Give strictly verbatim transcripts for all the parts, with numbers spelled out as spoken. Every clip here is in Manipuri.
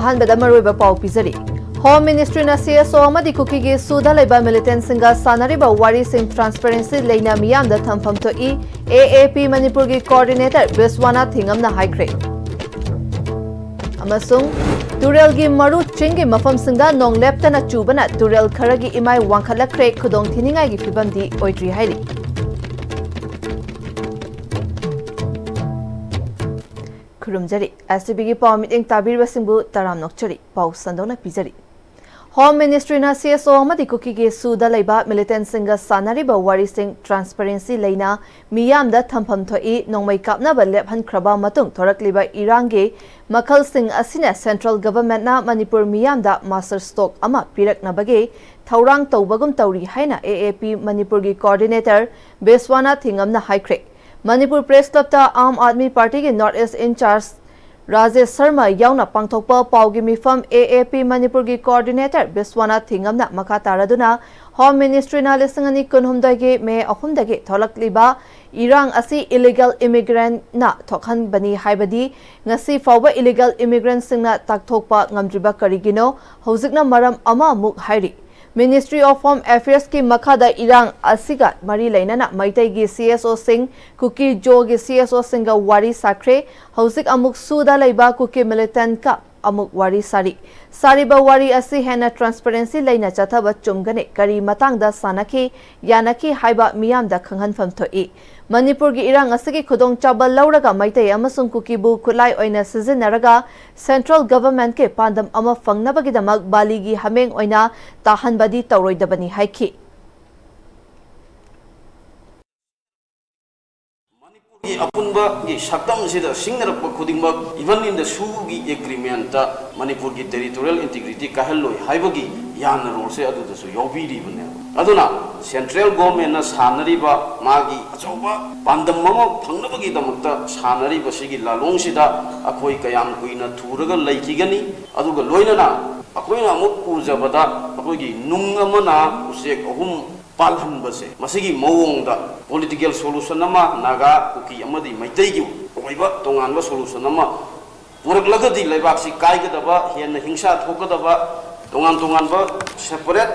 ꯑꯍꯥꯟꯕꯗ ꯃꯔꯨꯑꯣꯏꯕ ꯄꯥꯎ ꯄꯤꯖꯔꯤ꯫ ꯍꯣꯝ ꯃꯤꯅꯤꯁꯇ꯭ꯔꯤꯅ ꯁꯤ ꯑꯦꯁ ꯑꯣ ꯑꯃꯗꯤ ꯀꯨꯀꯤꯒꯤ ꯁꯨꯗ ꯂꯩꯕ ꯃꯤꯂꯤꯇꯦꯟꯁꯤꯡꯒ ꯁꯥꯟꯅꯔꯤꯕ ꯋꯥꯔꯤꯁꯤꯡ ꯇ꯭ꯔꯥꯟꯁꯄꯦꯔꯦꯟꯁꯤ ꯂꯩꯅ ꯃꯤꯌꯥꯝꯗ ꯊꯝꯐꯝ ꯊꯣꯛꯏ꯫ ꯑꯦ ꯑꯦ ꯄꯤ ꯃꯅꯤꯄꯨꯔꯒꯤ ꯀꯣꯑꯣꯔꯗꯤꯅꯦꯇꯔ ꯕꯤꯁ꯭ꯋꯥꯅꯥꯊ ꯊꯤꯉꯝꯅ ꯍꯥꯏꯈ꯭ꯔꯦ꯫ ꯑꯃꯁꯨꯡ ꯇꯨꯔꯦꯜꯒꯤ ꯃꯔꯨ ꯆꯤꯡꯒꯤ ꯃꯐꯝꯁꯤꯡꯗ ꯅꯣꯡ ꯂꯦꯞꯇꯅ ꯆꯨꯕꯅ ꯇꯨꯔꯦꯜ ꯈꯔꯒꯤ ꯏꯃꯥꯏ ꯋꯥꯡꯈꯠꯂꯛꯈ꯭ꯔꯦ, ꯈꯨꯗꯣꯡꯊꯤꯅꯤꯡꯉꯥꯏꯒꯤ ꯐꯤꯕꯝꯗꯤ ꯑꯣꯏꯗ꯭ꯔꯤ ꯍꯥꯏꯔꯤ꯫ ꯈꯨꯔꯨꯝꯖꯔꯤ꯫ ꯑꯦꯁ ꯇꯤ ꯚꯤꯒꯤ ꯄꯥꯎ ꯃꯤꯠꯌꯦꯡ ꯇꯥꯕꯤꯔꯤꯕꯁꯤꯡꯕꯨ ꯇꯔꯥꯝꯅ ꯑꯣꯛꯆꯔꯤ꯫ ꯄꯥꯎ ꯁꯟꯗꯣꯛꯅ ꯄꯤꯖꯔꯤ꯫ ꯍꯣꯝ ꯃꯤꯅꯤꯁꯇ꯭ꯔꯤꯅ ꯁꯤ ꯑꯦꯁ ꯑꯣ ꯑꯃꯗꯤ ꯀꯨꯀꯤꯒꯤ ꯁꯨꯗ ꯂꯩꯕ ꯃꯤꯂꯤꯇꯦꯟꯁꯤꯡꯒ ꯁꯥꯟꯅꯔꯤꯕ ꯋꯥꯔꯤꯁꯤꯡ ꯇ꯭ꯔꯥꯟꯁꯄꯦꯔꯦꯟꯁꯤ ꯂꯩꯅ ꯃꯤꯌꯥꯝꯗ ꯊꯝꯐꯝ ꯊꯣꯛꯏ꯫ ꯅꯣꯡꯃꯩ ꯀꯥꯞꯅꯕ ꯂꯦꯞꯍꯟꯈ꯭ꯔꯕ ꯃꯇꯨꯡ ꯊꯣꯔꯛꯂꯤꯕ ꯏꯔꯥꯡꯒꯤ ꯃꯈꯜꯁꯤꯡ ꯑꯁꯤꯅ ꯁꯦꯟꯇ꯭ꯔꯦꯜ ꯒꯚꯔꯟꯃꯦꯟꯠꯅ ꯃꯅꯤꯄꯨꯔ ꯃꯤꯌꯥꯝꯗ ꯃꯥꯁꯇꯔ ꯁ꯭ꯇꯣꯛ ꯑꯃ ꯄꯤꯔꯛꯅꯕꯒꯤ ꯊꯧꯔꯥꯡ ꯇꯧꯕꯒꯨꯝ ꯇꯧꯔꯤ ꯍꯥꯏꯅ ꯑꯦ ꯑꯦ ꯄꯤ ꯃꯅꯤꯄꯨꯔꯒꯤ ꯀꯣꯑꯣꯔꯗꯤꯅꯦꯇꯔ ꯕꯤꯁ꯭ꯋꯥꯅꯥꯊ ꯊꯤꯉꯝꯅ ꯍꯥꯏꯈ꯭ꯔꯦ꯫ ꯃꯅꯤꯄꯨꯔ ꯄ꯭ꯔꯦꯁ ꯀ꯭ꯂꯕꯇ ꯑꯥꯝ ꯑꯥꯗꯃꯤ ꯄꯥꯔꯇꯤꯒꯤ north east in-charge Rajesh Sharma ꯌꯥꯎꯅ ꯄꯥꯡꯊꯣꯛꯄ ꯄꯥꯎꯒꯤ ꯃꯤꯐꯝ ꯑꯦ ꯑꯦ ꯄꯤ ꯃꯅꯤꯄꯨꯔꯒꯤ ꯀꯣꯑꯣꯔꯗꯤꯅꯦꯇꯔ ꯕꯤꯁ꯭ꯋꯥꯅꯥꯊ ꯊꯤꯉꯝꯅ ꯃꯈꯥ ꯇꯥꯔꯗꯨꯅ ꯍꯣꯝ ꯃꯤꯅꯤꯁꯇ꯭ꯔꯤꯅ ꯂꯤꯁꯤꯡ ꯑꯅꯤ ꯀꯨꯟꯍꯨꯝꯗꯣꯏꯒꯤ ꯃꯦ ꯑꯍꯨꯝꯗꯒꯤ ꯊꯣꯛꯂꯛꯂꯤꯕ ꯏꯔꯥꯡ ꯑꯁꯤ ꯏꯂꯤꯒꯦꯜ ꯏꯃꯤꯒ꯭ꯔꯦꯟꯠꯅ ꯊꯣꯛꯍꯟꯕꯅꯤ ꯍꯥꯏꯕꯗꯤ ꯉꯁꯤ ꯐꯥꯎꯕ ꯏꯂꯤꯒꯦꯜ ꯏꯃꯤꯒ꯭ꯔꯦꯟꯠꯁꯤꯡꯅ ꯇꯥꯛꯊꯣꯛꯄ ꯉꯝꯗ꯭ꯔꯤꯕ ꯀꯔꯤꯒꯤꯅꯣ? ꯍꯧꯖꯤꯛꯅ ꯃꯔꯝ ꯑꯃꯃꯨꯛ ꯍꯥꯏꯔꯤ꯫ Ministry of Home Affairsꯀꯤ ꯃꯈꯥꯗ ꯏꯔꯥꯡ ꯑꯁꯤꯒ ꯃꯔꯤ ꯂꯩꯅꯅ ꯃꯩꯇꯩꯒꯤ ꯁꯤ ꯑꯦꯁ ꯑꯣꯁꯤꯡ, ꯀꯨꯀꯤ ꯖꯣꯒꯤ ꯁꯤ ꯑꯦꯁ ꯑꯣꯁꯤꯡꯒ ꯋꯥꯔꯤ ꯁꯥꯈ꯭ꯔꯦ꯫ ꯍꯧꯖꯤꯛ ꯑꯃꯨꯛ ꯁꯨꯗ ꯂꯩꯕ ꯀꯨꯀꯤ ꯃꯤꯂꯤꯇꯦꯟꯠꯀ ꯑꯃꯨꯛ ꯋꯥꯔꯤ ꯁꯥꯔꯤ꯫ ꯁꯥꯔꯤꯕ ꯋꯥꯔꯤ ꯑꯁꯤ ꯍꯦꯟꯅ ꯇ꯭ꯔꯥꯟꯁꯄꯦꯔꯦꯟꯁꯤ ꯂꯩꯅ ꯆꯠꯊꯕ ꯆꯨꯝꯒꯅꯤ, ꯀꯔꯤ ꯃꯇꯥꯡꯗ ꯁꯥꯟꯅꯈꯤ, ꯌꯥꯅꯈꯤ ꯍꯥꯏꯕ ꯃꯤꯌꯥꯝꯗ ꯈꯪꯍꯟꯐꯝ ꯊꯣꯛꯏ꯫ ꯃꯅꯤꯄꯨꯔꯒꯤ ꯏꯔꯥꯡ ꯑꯁꯤꯒꯤ ꯈꯨꯗꯣꯡꯆꯥꯕ ꯂꯧꯔꯒ ꯃꯩꯇꯩ ꯑꯃꯁꯨꯡ ꯀꯨꯀꯤꯕꯨ ꯈꯨꯠꯂꯥꯏ ꯑꯣꯏꯅ ꯁꯤꯖꯤꯟꯅꯔꯒ ꯁꯦꯟꯇ꯭ꯔꯦꯜ ꯒꯚꯔꯟꯃꯦꯟꯠꯀꯤ ꯄꯥꯟꯗꯝ ꯑꯃ ꯐꯪꯅꯕꯒꯤꯗꯃꯛ ꯕꯥꯂꯤꯒꯤ ꯍꯥꯃꯦꯡ ꯑꯣꯏꯅ ꯇꯥꯍꯟꯕꯗꯤ ꯇꯧꯔꯣꯏꯗꯕꯅꯤ ꯍꯥꯏꯈꯤ꯫ ꯃꯅꯤꯄꯨꯔꯒꯤ ꯑꯄꯨꯟꯕꯒꯤ ꯁꯛꯇꯝꯁꯤꯗ ꯁꯤꯡꯅꯔꯛꯄ ꯈꯨꯗꯤꯡꯃꯛ, even in the ꯁꯨꯒꯤ ꯑꯦꯒ꯭ꯔꯤꯃꯦꯟꯠꯇ ꯃꯅꯤꯄꯨꯔꯒꯤ ꯇꯦꯔꯤꯇꯣꯔꯤꯌꯦꯜ ꯏꯟꯇꯤꯒ꯭ꯔꯤꯇꯤ ꯀꯥꯏꯍꯜꯂꯣꯏ ꯍꯥꯏꯕꯒꯤ ꯌꯥꯟꯅꯔꯣꯜꯁꯦ ꯑꯗꯨꯗꯁꯨ ꯌꯥꯎꯕꯤꯔꯤꯕꯅꯦꯕ꯫ ꯑꯗꯨꯅ ꯁꯦꯟꯇ꯭ꯔꯦꯜ ꯒꯣꯔꯃꯦꯟꯠꯅ ꯁꯥꯟꯅꯔꯤꯕ ꯃꯥꯒꯤ ꯑꯆꯧꯕ ꯄꯥꯟꯗꯝ ꯑꯃ ꯐꯪꯅꯕꯒꯤꯗꯃꯛꯇ ꯁꯥꯟꯅꯔꯤꯕꯁꯤꯒꯤ ꯂꯥꯂꯣꯡꯁꯤꯗ ꯑꯩꯈꯣꯏ ꯀꯌꯥꯝ ꯀꯨꯏꯅ ꯊꯨꯔꯒ ꯂꯩꯈꯤꯒꯅꯤ? ꯑꯗꯨꯒ ꯂꯣꯏꯅꯅ ꯑꯩꯈꯣꯏꯅ ꯑꯃꯨꯛ ꯎꯖꯕꯗ ꯑꯩꯈꯣꯏꯒꯤ ꯅꯨꯡ ꯑꯃꯅ ꯎꯆꯦꯛ ꯑꯍꯨꯝ ꯄꯥꯜꯍꯟꯕꯁꯦ, ꯃꯁꯤꯒꯤ ꯃꯑꯣꯡꯗ ꯄꯣꯂꯤꯇꯤꯀꯦꯜ ꯁꯣꯂꯨꯁꯟ ꯑꯃ ꯅꯥꯒꯥ, ꯀꯨꯀꯤ ꯑꯃꯗꯤ ꯃꯩꯇꯩꯒꯤ ꯑꯣꯏꯕ ꯇꯣꯉꯥꯟꯕ ꯁꯣꯂꯨꯁꯟ ꯑꯃ ꯄꯨꯔꯛꯂꯒꯗꯤ ꯂꯩꯕꯥꯛꯁꯤ ꯀꯥꯏꯒꯗꯕ, ꯍꯦꯟꯅ ꯍꯤꯡꯁꯥ ꯊꯣꯛꯀꯗꯕ, ꯇꯣꯉꯥꯟ ꯇꯣꯉꯥꯟꯕ separate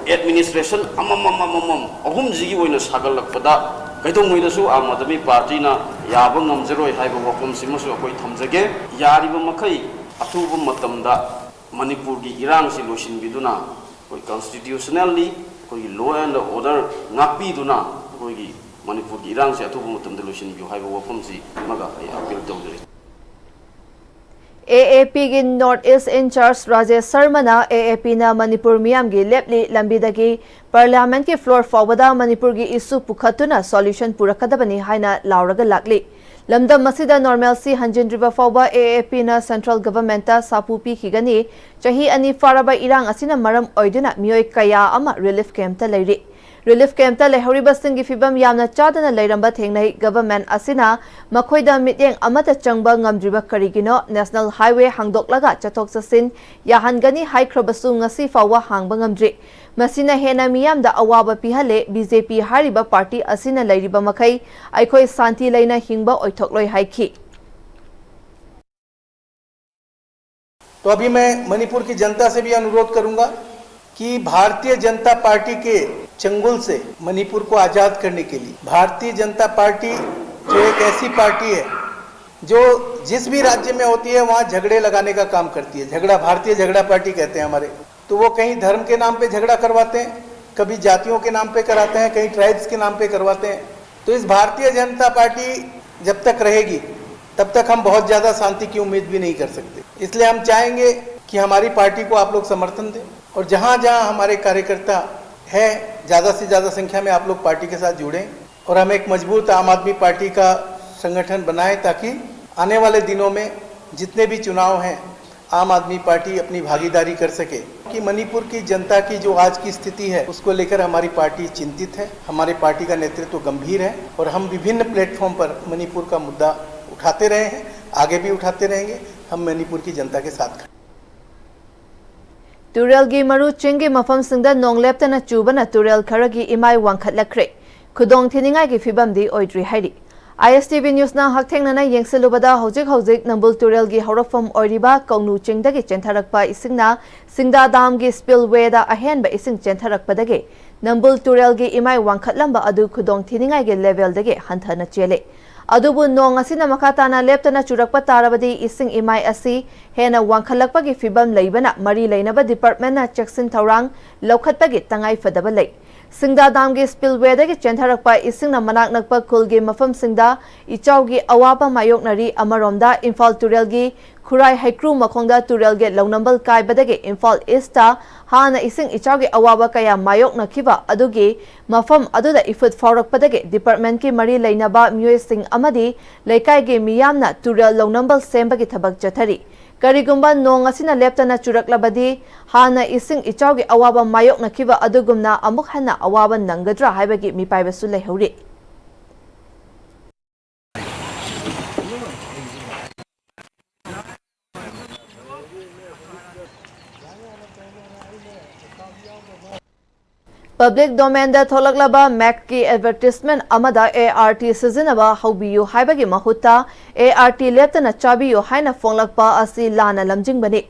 administration ꯑꯃꯃꯝ ꯑꯃꯃꯝ ꯑꯍꯨꯝꯁꯤꯒꯤ ꯑꯣꯏꯅ ꯁꯥꯒꯠꯂꯛꯄꯗ ꯀꯩꯗꯧꯉꯩꯗꯁꯨ ꯑꯥꯝ ꯑꯥꯗꯃꯤ ꯄꯥꯔꯇꯤꯅ ꯌꯥꯕ ꯉꯝꯖꯔꯣꯏ ꯍꯥꯏꯕ ꯋꯥꯐꯝꯁꯤꯃꯁꯨ ꯑꯩꯈꯣꯏ ꯊꯝꯖꯒꯦ꯫ ꯌꯥꯔꯤꯕ ꯃꯈꯩ ꯑꯊꯨꯕ ꯃꯇꯝꯗ ꯃꯅꯤꯄꯨꯔꯒꯤ ꯏꯔꯥꯡꯁꯤ ꯂꯣꯏꯁꯤꯟꯕꯤꯗꯨꯅ ꯑꯩꯈꯣꯏ constitutionally ꯑꯩꯈꯣꯏꯒꯤ law and order ꯉꯥꯛꯄꯤꯗꯨꯅ ꯑꯩꯈꯣꯏꯒꯤ ꯃꯅꯤꯄꯨꯔꯒꯤ ꯏꯔꯥꯡꯁꯤ ꯑꯊꯨꯕ ꯃꯇꯝꯗ ꯂꯣꯏꯁꯤꯟꯕꯤꯌꯨ ꯍꯥꯏꯕ ꯋꯥꯐꯝꯁꯤ ꯑꯃꯒ ꯑꯩ appeal ꯇꯧꯖꯔꯤ꯫ ꯑꯦ ꯑꯦ ꯄꯤꯒꯤ North East in charge Rajesh ꯁꯔꯃꯅ ꯑꯦ ꯑꯦ ꯄꯤꯅ ꯃꯅꯤꯄꯨꯔ ꯃꯤꯌꯥꯝꯒꯤ ꯂꯦꯞꯂꯤ ꯂꯝꯕꯤꯗꯒꯤ ꯄꯥꯔꯂꯤꯌꯥꯃꯦꯟꯠꯀꯤ floor ꯐꯥꯎꯕꯗ ꯃꯅꯤꯄꯨꯔꯒꯤ issue ꯄꯨꯈꯠꯇꯨꯅ solution ꯄꯨꯔꯛꯀꯗꯕꯅꯤ ꯍꯥꯏꯅ ꯂꯥꯎꯔꯒ ꯂꯥꯛꯂꯤ꯫ ꯂꯝꯗꯝ ꯑꯁꯤꯗ normalcy ꯍꯟꯖꯤꯟꯗ꯭ꯔꯤꯕ ꯐꯥꯎꯕ ꯑꯦ ꯑꯦ ꯄꯤꯅ central governmentꯇ ꯁꯥꯐꯨ ꯄꯤꯈꯤꯒꯅꯤ꯫ ꯆꯍꯤ ꯑꯅꯤ ꯐꯥꯔꯕ ꯏꯔꯥꯡ ꯑꯁꯤꯅ ꯃꯔꯝ ꯑꯣꯏꯗꯨꯅ ꯃꯤꯑꯣꯏ ꯀꯌꯥ ꯑꯃ relief campꯇ ꯂꯩꯔꯤ꯫ Relief campꯇ ꯂꯩꯍꯧꯔꯤꯕꯁꯤꯡꯒꯤ ꯐꯤꯚꯝ ꯌꯥꯝꯅ ꯆꯥꯗꯅ ꯂꯩꯔꯝꯕ ꯊꯦꯡꯅꯩ꯫ Government ꯑꯁꯤꯅ ꯃꯈꯣꯏꯗ ꯃꯤꯠꯌꯦꯡ ꯑꯃꯠꯇ ꯆꯪꯕ ꯉꯝꯗ꯭ꯔꯤꯕ ꯀꯔꯤꯒꯤꯅꯣ? National highway ꯍꯥꯡꯗꯣꯛꯂꯒ ꯆꯠꯊꯣꯛ ꯆꯠꯁꯤꯟ ꯌꯥꯍꯟꯒꯅꯤ ꯍꯥꯏꯈ꯭ꯔꯕꯁꯨ ꯉꯁꯤ ꯐꯥꯎꯕ ꯍꯥꯡꯕ ꯉꯝꯗ꯭ꯔꯤ꯫ ꯃꯁꯤꯅ ꯍꯦꯟꯅ ꯃꯤꯌꯥꯝꯗ ꯑꯋꯥꯕ ꯄꯤꯍꯜꯂꯦ꯫ ꯕꯤ ꯖꯦ ꯄꯤ ꯍꯥꯏꯔꯤꯕ ꯄꯥꯔꯇꯤ ꯑꯁꯤꯅ ꯂꯩꯔꯤꯕ ꯃꯈꯩ ꯑꯩꯈꯣꯏ ꯁꯥꯟꯇꯤ ꯂꯩꯅ ꯍꯤꯡꯕ ꯑꯣꯏꯊꯣꯛꯂꯣꯏ ꯍꯥꯏꯈꯤ꯫ तो अभी मैं मणिपुर की जनता से भी अनुरोध करूंगा कि भारतीय जनता पार्टी के चंगुल से मणिपुर को आजाद करने के लिए भारतीय जनता पार्टी जो एक ऐसी पार्टी है जो जिस भी राज्य में होती है वहां झगड़े लगाने का काम करती है। झगड़ा, भारतीय झगड़ा पार्टी कहते हैं हमारे। तो वो कहीं धर्म के नाम पे झगड़ा करवाते हैं, कभी जातियों के नाम पे कराते हैं, कहीं ट्राइब्स के नाम पे करवाते हैं। तो इस भारतीय जनता पार्टी जब तक रहेगी तब तक हम बहुत ज्यादा शांति की उम्मीद भी नहीं कर सकते। इसलिए हम चाहेंगे कि हमारी पार्टी को आप लोग समर्थन दें और जहां जहां हमारे कार्यकर्ता हैं ज्यादा से ज्यादा संख्या में आप लोग पार्टी के साथ जुड़ें और हम एक मजबूत आम आदमी पार्टी का संगठन बनाएं ताकि आने वाले दिनों में जितने भी चुनाव हैं आम आदमी पार्टी अपनी भागीदारी कर सके। कि मणिपुर की जनता की जो आज की स्थिति है उसको लेकर हमारी पार्टी चिंतित है। हमारी पार्टी का नेतृत्व गंभीर है और हम विभिन्न प्लेटफॉर्म पर मणिपुर का मुद्दा उठाते रहे हैं, आगे भी उठाते रहेंगे। हम मणिपुर की जनता के साथ खड़े हैं। ꯇꯨꯔꯦꯜꯒꯤ ꯃꯔꯨ ꯆꯤꯡꯒꯤ ꯃꯐꯝꯁꯤꯡꯗ ꯅꯣꯡ ꯂꯦꯞꯇꯅ ꯆꯨꯕꯅ ꯇꯨꯔꯦꯜ ꯈꯔꯒꯤ ꯏꯃꯥꯏ ꯋꯥꯡꯈꯠꯂꯛꯈ꯭ꯔꯦ꯫ ꯈꯨꯗꯣꯡ ꯊꯤꯅꯤꯡꯉꯥꯏꯒꯤ ꯐꯤꯕꯝꯗꯤ ꯑꯣꯏꯗ꯭ꯔꯤ ꯍꯥꯏꯔꯤ꯫ ISTV Newsꯅ ꯍꯛꯊꯦꯡꯅꯅ ꯌꯦꯡꯁꯤꯜꯂꯨꯕꯗ, ꯍꯧꯖꯤꯛ ꯍꯧꯖꯤꯛ ꯅꯝꯕꯨꯜ ꯇꯨꯔꯦꯜꯒꯤ ꯍꯧꯔꯛꯐꯝ ꯑꯣꯏꯔꯤꯕ ꯀꯧꯅꯨ ꯆꯤꯡꯗꯒꯤ ꯆꯦꯟꯊꯔꯛꯄ ꯏꯁꯤꯡꯅ ꯁꯤꯡꯗꯥ ꯗꯥꯝꯒꯤ spillwayꯗ ꯑꯍꯦꯟꯕ ꯏꯁꯤꯡ ꯆꯦꯟꯊꯔꯛꯄꯗꯒꯤ ꯅꯝꯕꯨꯜ ꯇꯨꯔꯦꯜꯒꯤ ꯏꯃꯥꯏ ꯋꯥꯡꯈꯠꯂꯝꯕ ꯑꯗꯨ ꯈꯨꯗꯣꯡ ꯊꯤꯅꯤꯡꯉꯥꯏꯒꯤ levelꯗꯒꯤ ꯍꯟꯊꯅ ꯆꯦꯜꯂꯤ꯫ ꯑꯗꯨꯕꯨ ꯅꯣꯡ ꯑꯁꯤꯅ ꯃꯈꯥ ꯇꯥꯅ ꯂꯦꯞꯇꯅ ꯆꯨꯔꯛꯄ ꯇꯥꯔꯕꯗꯤ ꯏꯁꯤꯡ ꯏꯃꯥꯏ ꯑꯁꯤ ꯍꯦꯟꯅ ꯋꯥꯡꯈꯠꯂꯛꯄꯒꯤ ꯐꯤꯚꯝ ꯂꯩꯕꯅ ꯃꯔꯤ ꯂꯩꯅꯕ departmentꯅ ꯆꯦꯛꯁꯤꯟ ꯊꯧꯔꯥꯡ ꯂꯧꯈꯠꯄꯒꯤ ꯇꯉꯥꯏ ꯐꯗꯕ ꯂꯩ꯫ ꯁꯤꯡꯗꯥ ꯗꯥꯝꯒꯤ spillwayꯗꯒꯤ ꯆꯦꯟꯊꯔꯛꯄ ꯏꯁꯤꯡꯅ ꯃꯅꯥꯛ ꯅꯛꯄ ꯈꯨꯜꯒꯤ ꯃꯐꯝꯁꯤꯡꯗ ꯏꯆꯥꯎꯒꯤ ꯑꯋꯥꯕ ꯃꯥꯌꯣꯛꯅꯔꯤ꯫ ꯑꯃꯔꯣꯝꯗ, ꯏꯝꯐꯥꯜ ꯇꯨꯔꯦꯜꯒꯤ ꯈꯨꯔꯥꯏ ꯍꯩꯀ꯭ꯔꯨ ꯃꯈꯣꯡꯗ ꯇꯨꯔꯦꯜꯒꯤ ꯂꯧꯅꯝꯕꯜ ꯀꯥꯏꯕꯗꯒꯤ ꯏꯝꯐꯥꯜ Eastꯇ ꯍꯥꯟꯅ ꯏꯁꯤꯡ ꯏꯆꯥꯎꯒꯤ ꯑꯋꯥꯕ ꯀꯌꯥ ꯃꯥꯌꯣꯛꯅꯈꯤꯕ ꯑꯗꯨꯒꯤ ꯃꯐꯝ ꯑꯗꯨꯗ ꯏꯐꯨꯠ ꯐꯥꯎꯔꯛꯄꯗꯒꯤ departmentꯀꯤ ꯃꯔꯤ ꯂꯩꯅꯕ ꯃꯤꯑꯣꯏꯁꯤꯡ ꯑꯃꯗꯤ ꯂꯩꯀꯥꯏꯒꯤ ꯃꯤꯌꯥꯝꯅ ꯇꯨꯔꯦꯜ ꯂꯧꯅꯝꯕꯜ ꯁꯦꯝꯕꯒꯤ ꯊꯕꯛ ꯆꯠꯊꯔꯤ꯫ ꯀꯔꯤꯒꯨꯝꯕ ꯅꯣꯡ ꯑꯁꯤꯅ ꯂꯦꯞꯇꯅ ꯆꯨꯔꯛꯂꯕꯗꯤ, ꯍꯥꯟꯅ ꯏꯁꯤꯡ ꯏꯆꯥꯎꯒꯤ ꯑꯋꯥꯕ ꯃꯥꯌꯣꯛꯅꯈꯤꯕ ꯑꯗꯨꯒꯨꯝꯅ ꯑꯃꯨꯛ ꯍꯟꯅ ꯑꯋꯥꯕ ꯅꯪꯒꯗ꯭ꯔꯥ ꯍꯥꯏꯕꯒꯤ ꯃꯤꯄꯥꯏꯕꯁꯨ ꯂꯩꯍꯧꯔꯤ꯫ Public domainꯗ ꯊꯣꯛꯂꯛꯂꯕ Maxꯀꯤ advertisement ꯑꯃꯗ ART ꯁꯤꯖꯤꯟꯅꯕ ꯍꯧꯕꯤꯌꯨ ꯍꯥꯏꯕꯒꯤ ꯃꯍꯨꯠꯇ ART ꯂꯦꯞꯇꯅ ꯆꯥꯕꯤꯌꯨ ꯍꯥꯏꯅ ꯐꯣꯡꯂꯛꯄ ꯑꯁꯤ ꯂꯥꯟꯅ ꯂꯝꯖꯤꯡꯕꯅꯤ꯫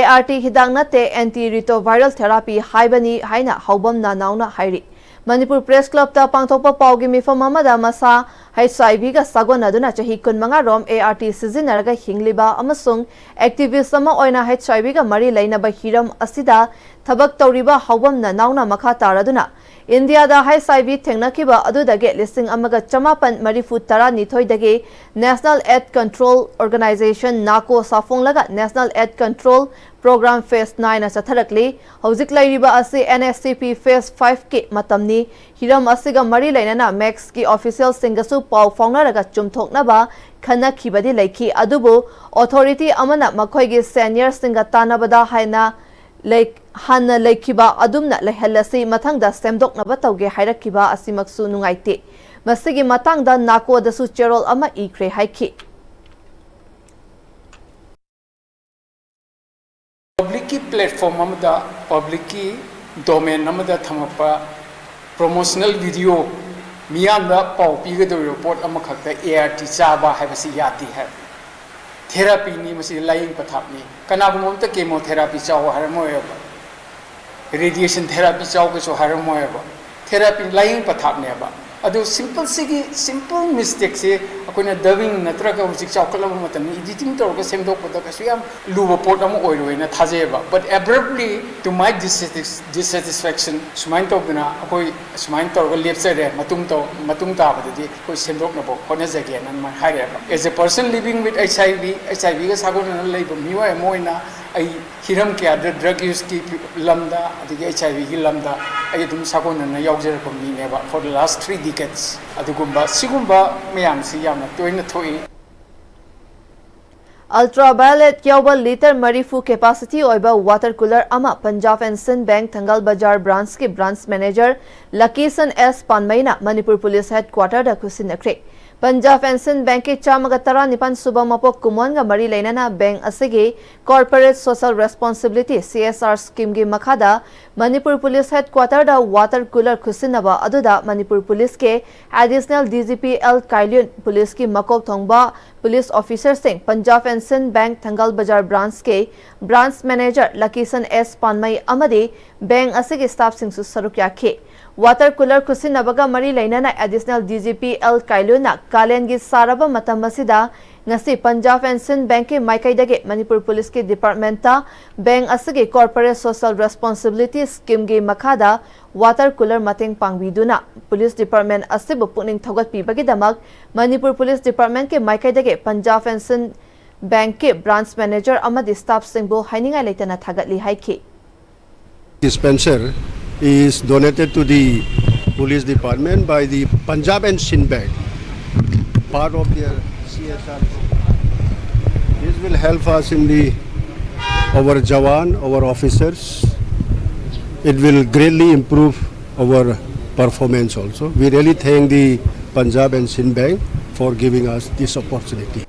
ART ꯍꯤꯗꯥꯛ ꯅꯠꯇꯦ, antiretroviral therapy ꯍꯥꯏꯕꯅꯤ ꯍꯥꯏꯅ ꯍꯥꯎꯕꯝ ꯅꯥꯅꯥꯎꯅ ꯍꯥꯏꯔꯤ꯫ ꯃꯅꯤꯄꯨꯔ Press Clubꯇ ꯄꯥꯡꯊꯣꯛꯄ ꯄꯥꯎꯒꯤ ꯃꯤꯐꯝ ꯑꯃꯗ ꯃꯁꯥ HIVꯒ ꯁꯥꯒꯣꯟꯅꯗꯨꯅ ꯆꯍꯤ ꯀꯨꯟꯃꯉꯥ ꯔꯣꯝ ART ꯁꯤꯖꯤꯟꯅꯔꯒ ꯍꯤꯡꯂꯤꯕ ꯑꯃꯁꯨꯡ activist ꯑꯃ ꯑꯣꯏꯅ HIVꯒ ꯃꯔꯤ ꯂꯩꯅꯕ ꯍꯤꯔꯝ ꯑꯁꯤꯗ ꯊꯕꯛ ꯇꯧꯔꯤꯕ ꯍꯥꯎꯕꯝ ꯅꯅꯥꯎꯅ ꯃꯈꯥ ꯇꯥꯔꯗꯨꯅ, ꯏꯟꯗꯤꯌꯥꯗ HIV ꯊꯦꯡꯅꯈꯤꯕ ꯑꯗꯨꯗꯒꯤ ꯂꯤꯁꯤꯡ ꯑꯃꯒ ꯆꯃꯥꯄꯟ ꯃꯔꯤꯐꯨ ꯇꯔꯥꯅꯤꯊꯣꯏꯗꯒꯤ National AIDS Control Organisation, NACO ꯁꯥꯐꯣꯡꯂꯒ National AIDS Control Program Phase nineꯅ ꯆꯠꯊꯔꯛꯂꯤ꯫ ꯍꯧꯖꯤꯛ ꯂꯩꯔꯤꯕ ꯑꯁꯤ NACP Phase fiveꯀꯤ ꯃꯇꯝꯅꯤ꯫ ꯍꯤꯔꯝ ꯑꯁꯤꯒ ꯃꯔꯤ ꯂꯩꯅꯅ Maxꯀꯤ officialꯁꯤꯡꯒꯁꯨ ꯄꯥꯎ ꯐꯥꯎꯅꯔꯒ ꯆꯨꯝꯊꯣꯛꯅꯕ ꯈꯟꯅꯈꯤꯕꯗꯤ ꯂꯩꯈꯤ, ꯑꯗꯨꯕꯨ authority ꯑꯃꯅ ꯃꯈꯣꯏꯒꯤ seniorꯁꯤꯡꯒ ꯇꯥꯟꯅꯕꯗ ꯍꯥꯏꯅ ꯂꯩ-, ꯍꯥꯟꯅ ꯂꯩꯈꯤꯕ ꯑꯗꯨꯝꯅ ꯂꯩꯍꯜꯂꯁꯤ, ꯃꯊꯪꯗ ꯁꯦꯝꯗꯣꯛꯅꯕ ꯇꯧꯒꯦ ꯍꯥꯏꯔꯛꯈꯤꯕ ꯑꯁꯤꯃꯛꯁꯨ ꯅꯨꯡꯉꯥꯏꯇꯦ꯫ ꯃꯁꯤꯒꯤ ꯃꯇꯥꯡꯗ NACOꯗꯁꯨ ꯆꯦꯔꯣꯜ ꯑꯃ ꯏꯈ꯭ꯔꯦ ꯍꯥꯏꯈꯤ꯫ Publicꯀꯤ platform ꯑꯃꯗ, publicꯀꯤ domain ꯑꯃꯗ ꯊꯝꯃꯛꯄ promotional video ꯃꯤꯌꯥꯝꯗ ꯄꯥꯎ ꯄꯤꯒꯗꯧꯔꯤꯕ ꯄꯣꯠ ꯑꯃꯈꯛꯇ ꯑꯦ ꯑꯥꯔ ꯇꯤ ꯆꯥꯕ ꯍꯥꯏꯕꯁꯤ ꯌꯥꯗꯦ ꯍꯥꯏꯕ꯫ ꯊꯦꯔꯥꯄꯤꯅꯤ, ꯃꯁꯤ ꯂꯥꯏꯌꯦꯡ ꯄꯊꯥꯞꯅꯤ꯫ ꯀꯅꯥꯒꯨꯝꯕ ꯑꯃꯇ ꯀꯦꯃꯣꯊꯦꯔꯥꯄꯤ ꯆꯥꯎ ꯍꯥꯏꯔꯝꯃꯣꯏꯕ, ꯔꯦꯗꯤꯌꯦꯁꯟ ꯊꯦꯔꯥꯄꯤ ꯆꯥꯎ ꯀꯩꯁꯨ ꯍꯥꯏꯔꯝꯃꯣꯏꯕ꯫ ꯊꯦꯔꯥꯄꯤ ꯂꯥꯏꯌꯦꯡ ꯄꯊꯥꯞꯅꯦꯕ꯫ ꯑꯗꯨ ꯁꯤꯝꯄꯜꯁꯤꯒꯤ ꯁꯤꯝꯄꯜ ꯃꯤꯁꯇꯦꯛꯁꯤ ꯑꯩꯈꯣꯏꯅ ꯗꯕꯤꯡ ꯅꯠꯇ꯭ꯔꯒ ꯍꯧꯖꯤꯛ ꯆꯥꯎꯈꯠꯂꯕ ꯃꯇꯝꯗ ꯏꯗꯤꯇꯤꯡ ꯇꯧꯔꯒ ꯁꯦꯝꯗꯣꯛꯄꯗ ꯀꯩꯁꯨ ꯌꯥꯝ ꯂꯨꯕ ꯄꯣꯠ ꯑꯃ ꯑꯣꯏꯔꯣꯏꯅ ꯊꯥꯖꯩꯑꯕ꯫ But abruptly, to my dissatis- dissatisfaction, ꯁꯨꯃꯥꯏꯅ ꯇꯧꯗꯅ ꯑꯩꯈꯣꯏ ꯁꯨꯃꯥꯏꯅ ꯇꯧꯔꯒ ꯂꯦꯞꯆꯔꯦ, ꯃꯇꯨꯡ ꯇꯧ ꯃꯇꯨꯡ ꯇꯥꯕꯗꯗꯤ ꯑꯩꯈꯣꯏ ꯁꯦꯝꯗꯣꯛꯅꯕ ꯍꯣꯠꯅꯖꯒꯦꯅ ꯑꯗꯨꯃꯥꯏꯅ ꯍꯥꯏꯔꯛꯑꯦꯕ꯫ As a person living with H I V, H I V ꯒ ꯁꯥꯒꯣꯟꯅꯅ ꯂꯩꯕ ꯃꯤꯑꯣꯏ ꯑꯃ ꯑꯣꯏꯅ ꯑꯩ ꯍꯤꯔꯝ ꯀꯌꯥꯗ ꯗ꯭ꯔꯒ ꯌꯨꯁꯀꯤ ꯂꯝꯗ ꯑꯗꯒꯤ H I V ꯒꯤ ꯂꯝꯗ ꯑꯩ ꯑꯗꯨꯝ ꯁꯥꯒꯣꯟꯅꯅ ꯌꯥꯎꯖꯔꯛꯄ ꯃꯤꯅꯦꯕ, for the last three decades꯫ ꯑꯗꯨꯒꯨꯝꯕ ꯁꯤꯒꯨꯝꯕ ꯃꯌꯥꯝꯁꯤ ꯌꯥꯝꯅ ꯇꯣꯏꯅ ꯊꯣꯛꯏ꯫ Ultraviolet ꯌꯥꯎꯕ ꯂꯤꯇꯔ ꯃꯔꯤꯐꯨ ꯀꯦꯄꯥꯁꯤꯇꯤ ꯑꯣꯏꯕ ꯋꯥꯇꯔ ꯀꯨꯂꯔ ꯑꯃ ꯄꯟꯖꯥꯕ ꯑꯦꯟ ꯁꯤꯟ ꯕꯦꯡꯛ ꯊꯪꯒꯜ ꯕꯖꯥꯔ ꯕ꯭ꯔꯥꯟꯁꯀꯤ ꯕ꯭ꯔꯥꯟꯁ ꯃꯦꯅꯦꯖꯔ ꯂꯀꯤꯁꯟ ꯑꯦꯁ ꯄꯥꯟꯃꯩꯅ ꯃꯅꯤꯄꯨꯔ ꯄꯨꯂꯤꯁ ꯍꯦꯗꯀ꯭ꯋꯥꯇꯔꯗ ꯈꯨꯠꯁꯤꯟꯅꯈ꯭ꯔꯦ꯫ ꯄꯟꯖꯥꯕ ꯑꯦꯟ ꯁꯤꯟ ꯕꯦꯡꯛꯀꯤ ꯆꯥꯝꯃꯒ ꯇꯔꯥꯅꯤꯄꯥꯟ ꯁꯨꯕ ꯃꯄꯣꯛ ꯀꯨꯝꯑꯣꯟꯒ ꯃꯔꯤ ꯂꯩꯅꯅ ꯕꯦꯡꯛ ꯑꯁꯤꯒꯤ corporate social responsibility, C S R, ꯁ꯭ꯀꯤꯝꯒꯤ ꯃꯈꯥꯗ ꯃꯅꯤꯄꯨꯔ ꯄꯨꯂꯤꯁ ꯍꯦꯗꯀ꯭ꯋꯥꯇꯔꯗ ꯋꯥꯇꯔ ꯀꯨꯂꯔ ꯈꯨꯠꯁꯤꯟꯅꯕ ꯑꯗꯨꯗ ꯃꯅꯤꯄꯨꯔ ꯄꯨꯂꯤꯁꯀꯤ additional D G P L ꯀꯥꯏꯂꯨꯟ, ꯄꯨꯂꯤꯁꯀꯤ ꯃꯀꯣꯛ ꯊꯣꯡꯕ police ꯑꯣꯐꯤꯁꯔꯁꯤꯡ, Punjab and Sind bank Thangal Bazar ꯕ꯭ꯔꯥꯟꯁꯀꯤ ꯕ꯭ꯔꯥꯟꯁ ꯃꯦꯅꯦꯖꯔ ꯂꯀꯤꯁꯟ ꯑꯦꯁ ꯄꯥꯟꯃꯩ ꯑꯃꯗꯤ ꯕꯦꯡꯛ ꯑꯁꯤꯒꯤ ꯁ꯭ꯇꯥꯐꯁꯤꯡꯁꯨ ꯁꯔꯨꯛ ꯌꯥꯈꯤ꯫ ꯋꯥꯇꯔ ꯀꯨꯂꯔ ꯈꯨꯠꯁꯤꯟꯅꯕꯒ ꯃꯔꯤ ꯂꯩꯅꯅ additional D G P L ꯀꯥꯏꯂꯨꯅ ꯀꯥꯂꯦꯟꯒꯤ ꯁꯥꯔꯕ ꯃꯇꯝ ꯑꯁꯤꯗ ꯉꯁꯤ ꯄꯟꯖꯥꯕ ꯑꯦꯟ ꯁꯤꯟ ꯕꯦꯡꯛꯀꯤ ꯃꯥꯏꯀꯩꯗꯒꯤ ꯃꯅꯤꯄꯨꯔ ꯄꯨꯂꯤꯁꯀꯤ ꯗꯤꯄꯥꯔꯠꯃꯦꯟꯠꯇ ꯕꯦꯡꯛ ꯑꯁꯤꯒꯤ ꯀꯣꯔꯄꯣꯔꯦꯠ ꯁꯣꯁꯦꯜ ꯔꯦꯁꯄꯣꯟꯁꯤꯕꯤꯂꯤꯇꯤ ꯁ꯭ꯀꯤꯝꯒꯤ ꯃꯈꯥꯗ ꯋꯥꯇꯔ ꯀꯨꯂꯔ ꯃꯇꯦꯡ ꯄꯥꯡꯕꯤꯗꯨꯅ ꯄꯨꯂꯤꯁ ꯗꯤꯄꯥꯔꯠꯃꯦꯟꯠ ꯑꯁꯤꯕꯨ ꯄꯨꯛꯅꯤꯡ ꯊꯧꯒꯠꯄꯤꯕꯒꯤꯗꯃꯛ ꯃꯅꯤꯄꯨꯔ ꯄꯨꯂꯤꯁ ꯗꯤꯄꯥꯔꯠꯃꯦꯟꯠꯀꯤ ꯃꯥꯏꯀꯩꯗꯒꯤ ꯄꯟꯖꯥꯕ ꯑꯦꯟ ꯁꯤꯟ ꯕꯦꯡꯛꯀꯤ ꯕ꯭ꯔꯥꯟꯁ ꯃꯦꯅꯦꯖꯔ ꯑꯃꯗꯤ ꯁ꯭ꯇꯥꯐꯁꯤꯡꯕꯨ ꯍꯥꯏꯅꯤꯡꯉꯥꯏ ꯂꯩꯇꯅ ꯊꯥꯒꯠꯂꯤ ꯍꯥꯏꯈꯤ꯫ Dispenser is donated to the police department by the Punjab and Sindh Bank, part of their C S R program. This will help us in the, our jawan, our officers. It will greatly improve our performance also. We really thank the Punjab and Sindh Bank for giving us this opportunity.